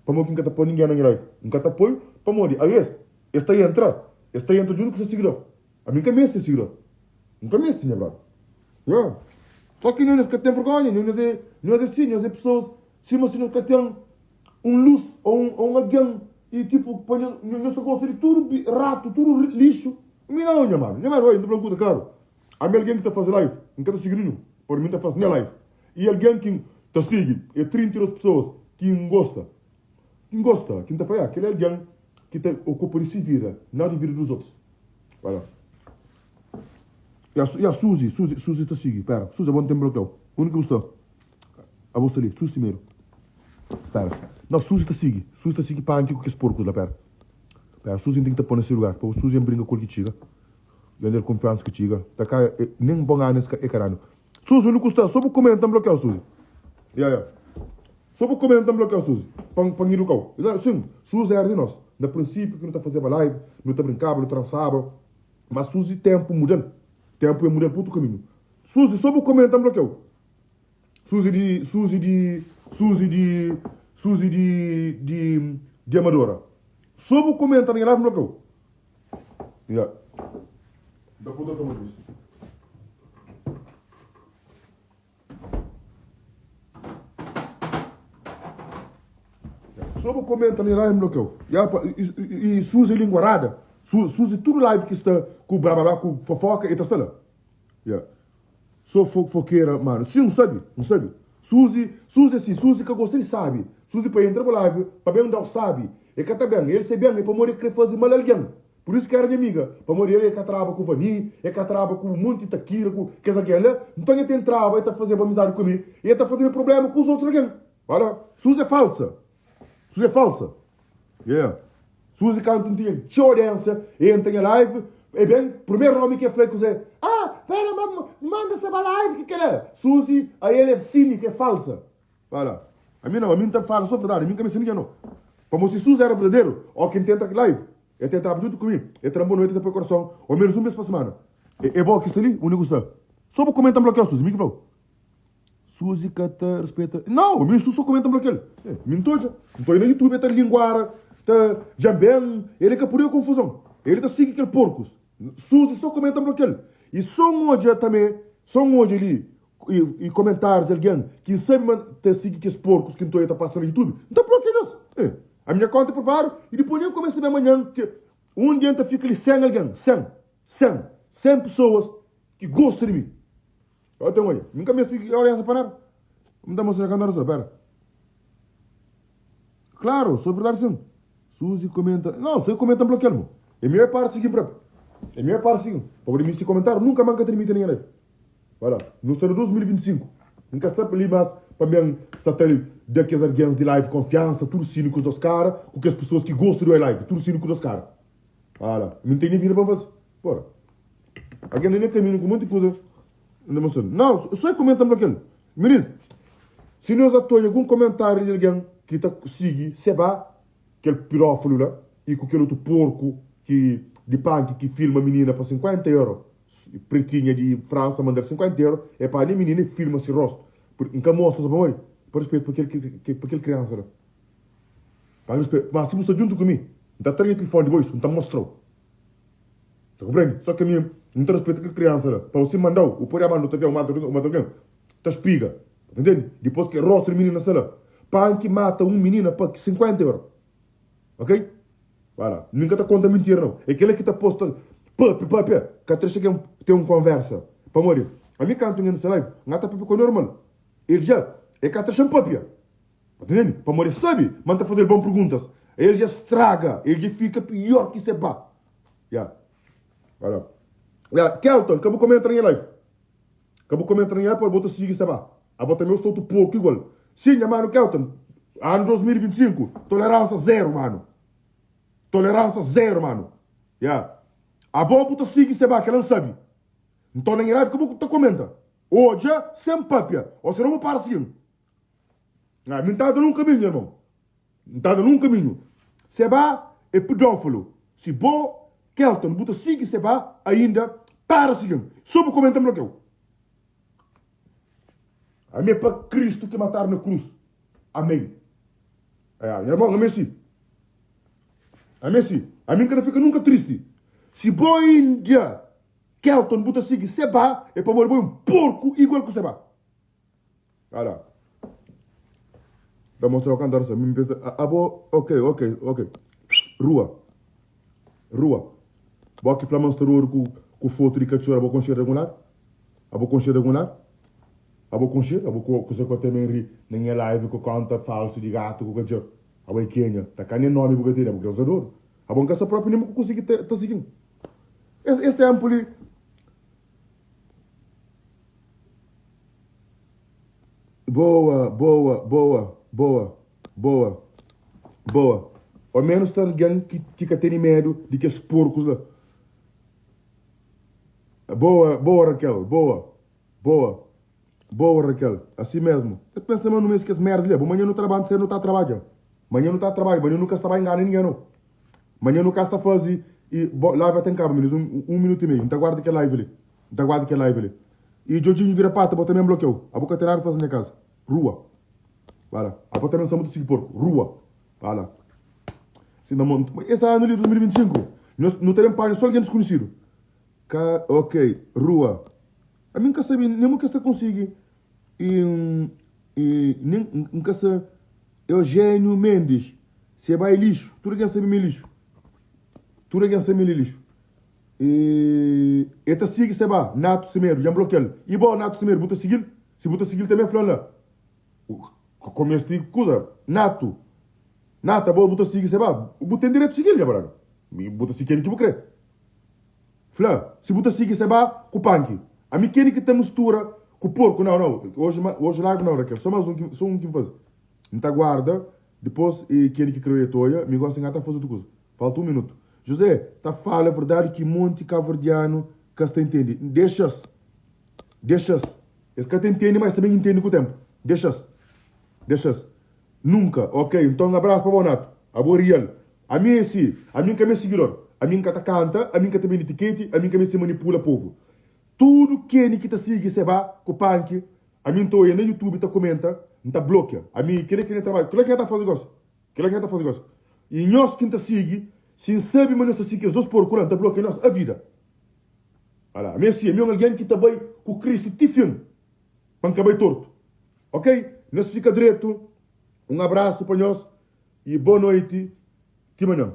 Pamodi ki N ka ta poi ningen na nha live? N ka ta poi pamodi aes, es ta entra, es ta entra djuntu ku ses sigidor. Ami N ka meste sigidor. N ka meste, nha brother. Yeah. Só ki nhos ka ten vergonha, nhos é, nhos é si, nhos é pessoas sima si nhos ka ten un lus ou un, ou un algen e tipo pa nhos, nhos ta gosta di tudu rato, tudu lixo. Mi não, nha mano, nha mano, oi, N ta fla un kuza klaru. Ami algen ki ta faze live, N ka ta sigi ninhun, pabia mi ta faze nha live. E algen ki N ta sigi é 32 pessoas ki N gosta, ki N gosta, ki N ta fla, ya, kel é algen ki ta ocupa di si vida, não di vida dos otus. Voilà. Ya, ya, Suzy, Suzy, Suzy ta sigui. Pera, Suzy, abo N ten blokiau. Undi ki bu sta? Abo sta li, Suzy primeru. Pera. Não, Suzy ta sigui. Suzy ta sigui panki ku kes porkus la, pera. Pera, Suzy N ten ki ta poi na si lugar. Pa Suzy N brinka ku el ki txiga. N da-l kunfiansa ki txiga. Ta ka, e, nen bon anu es ka, e ka danu. Suzy, undi ku sta? So bu kumenta N blokiau, Suzy. Ya, ya. So bu kumenta N blokiau, Suzy. Pa, pa N idukau. Sin, Suzy era di nos. Na prinsipiu ki nu ta fazeba live, nu ta brinkaba, nu ta dansaba. Mas Suzy tempo mudal. Tempo e mudal pa otu caminho. Suzy so bu comenta n blokiau. Suzy di Suzy di Suzy di Suzy di di di Amadora. So bu comenta na nha live n blokiau. Ya. Da puta toma juiz. Só bu comenta na live bloqueu. Ya, pa, e, e, e Suzy linguarada. Su, Suzy tudo live que está com blá blá blá com fofoca e tá está lá. Ya. Sou fofoqueira, mano. Sim, não sabe, não sabe. Suzy, Suzy assim, Suzy que gosta de sabe. Suzy para entrar para live, para bem dar sabe. E que tá bem, ele se bem, é para morrer querer fazer mal a alguém. Pur isu ki éra nha amiga, pamodi el e ka traba ku Vani, e ka traba ku monti Takira, ku kes algen la. Nton e ta entraba, e ta fazeba amizadi ku mi, i e ta fazeba prubléma ku os otu algen. Wala, Suzy é falsa. Suzy é falsa. Yeah. Suzy kantu N tinha txeu audiênsia, e entra nha live, e ben, primeru omi ki e fla é kuzê? Ah, pera, ma manda sa ba live, ki kela? Suzy, a el é sínika, é falsa. Fala, Ami nau, ami N ta fala so verdadi, ami N ka meste ningen nau. Pamodi si Suzy era verdaderu, óki N ta entra ki live, el ta entraba djuntu ku mi, el ta da-m boa noiti, el ta poi korason, ô menus un bes pa simana. É bo ki sta li? Undi ku sta? So bu komenta N blokiau, Suzy, mi ki fla-u. Suzy ka ta rispeta. Nau, mi so komenta N blokial. Mi N ta odja, N ta odja na YouTube el ta linguara, ta djamben, el ka pode konfuzon. El ta sigi kel porkus. Suzy so komenta N blokial. I so N odja tame, so N odja li i komentárius di algen ki N sabe ma ta sigi kes porkus ki N ta odja ta pasa na YouTube, N ta blokia nhos. Eh, ami nha konta é privadu i dipôs nen kumesa ben manhan ke un dia N ta fika li sen algen, sen, sen, sen pesoas ki gosta di mi. Yo ten odja, mi N ka meste audiensia pa nada. N ta mostra kantu ora pera. Claro, so verdade sim. Suzy comenta. Não, só comenta bloquear mo. É minha parte seguir próprio. É minha parte seguir. Para mim se comentar, nunca mais termina nem live. Voilà. Nós estamos em 2025. Nunca está ali mas para mim está ter daqueles alguém de live confiança, tudo cínicos dos caras, com que as pessoas que gostam do live, tudo cínico dos caras. Voilà. Não tem nem vida para fazer. Porra. Alguém nem caminho com muita coisa. Não, só comenta bloquear. Me diz, se nós atuamos algum comentário de alguém que tá sigue, se vá, aquele pedófilo lá, e com aquele outro porco que, de punk que filma a menina para 50 euros, pretinha de França, mandar 50 euros, é para a menina e filma esse rosto. Porque nunca mostra para mãe, por respeito para aquele, para aquele criança lá. Para respeito. Mas se você está junto comigo, não está trazendo telefone depois, não está mostrando. Tá compreende? Só que a mim, não tem respeito com a criança lá. Para você mandar, o poder mandar também, o mata alguém, tá espiga. Tá entendendo? Depois que rosto de menina na sala. Pan que mata um menino para 50 euros. Ok? Para. Nunca te conta mentira, não. É aquele que tá posto, papi, papi, que até chega tem uma conversa. Para morrer. A mim canto nessa live, não tá papi com normal. Ele já, é que até chama papi. Tá entendendo? Para morrer sabe, mas tá fazer boas perguntas. Ele já estraga, ele já fica pior que seba. Yeah. Olha. Yeah. Kelton, acabou comentar em live. Acabou comentar em live, pode botar seguir seba. A bota meu estou pouco igual. Sim, mano, Kelton. Ano 2025, tolerância zero, mano. Tolerância zero, mano. Yeah. A boa puta sigue seba, que ela não sabe. Então, na live, acabou que comenta. Hoje, sem papia. Ou senão, vou parar assim. Ah, não está dando um caminho, irmão. Não está dando um caminho. Seba é pedófilo. Se bom, Kelton, buta sigue Seba ainda para seguir. Só vou comentar bloqueio. Amém para Cristo que mataram na cruz. Amém. É, meu irmão, amém sim. Amém sim. A mim que não fica nunca triste. Se boa Índia, Kelton, buta sigue Seba, é para morrer um porco igual que o Seba. Olha. Da mostrar o cantar, me pensa, abo, ok, ok, ok. Rua. Rua. Bo que flaman storor com com foto de cachorro, abo concher regular? Abo concher regular? Abo concher? Abo com com com também ri, nem é live com conta falso de gato com cachorro. Abo é Kenya, tá cá nem nome porque tem, porque é usador. Abo em casa própria nem conseguir tá seguindo. Esse, esse tempo ali Boa, boa, boa, boa, boa, boa. Ao menos tem alguém que, que tem medo de que os porcos lá. Boa, boa, Raquel, boa, boa, boa, Raquel. Assim mesmo. Eu penso no mês que as merdas ali. Amanhã não trabalho, você não está trabalhando. Amanhã não está trabalhando, amanhã nunca está enganando ninguém, não. Amanhã nunca está fazendo. E bo, live até acaba, menos um minuto e meio. Então guarda que é live ali. Então guarda que é live ali. E Jorginho vira pata, bota também bloqueio. A boca tem nada fazer na casa. Rua. Vai lá. A boca também são muito porco. Rua. Vai lá. Esse ano de 2025. Nós não temos página, só alguém desconhecido. Ka, ok, rua. A mim nunca sabia, nem nunca se consigo. E, e nem nunca se. Eugênio Mendes. Se é vai lixo. Tudo quem sabe me lixo. Tudo quem sabe me lixo. E eta sigue se ba, Nato Semedo, já bloqueou. E bom, Nato Semedo, buta seguir? Se buta seguir também falando lá. Como este coisa, Nato. Nata, boa, buta seguir se ba. Buta tem direito de seguir, já brado. Buta seguir que bu Fla, se buta seguir se ba, com panque. A mim quem que tem mistura com porco, não, não. Hoje, hoje live não, Raquel. Só mais um que, só um que faz. Não guarda, depois, e quem que criou a toia, me gosta de fazer outra coisa. Falta um minuto. José, tá fala a verdade que monte caverdiano que se entende. Deixa-se. Deixa-se. Esse cara entende, mas também entende com o tempo. Deixa-se. Deixa-se. Nunca. Ok, então um abraço para o Bonato. A boa real. A mim é assim. A mim que é meu seguidor. A mim que tá canta. A mim que também etiquete. A mim que se manipula povo. Tudo que que tá sigue, se vai com o punk. A mim tô aí no YouTube, tá comenta. Não tá bloqueia. A mim, que que trabalho. Que que tá fazendo negócio? Que que tá fazendo negócio? E nós que tá sigue, se sabe, mas nós tá sigue os dois porcos lá, tá bloqueia nós a vida. Olha, a mim assim, a mim é alguém que tá bem com Cristo tifim. Para não torto. Ok? Nós fica direito. Um abraço para nós e boa noite. Até amanhã.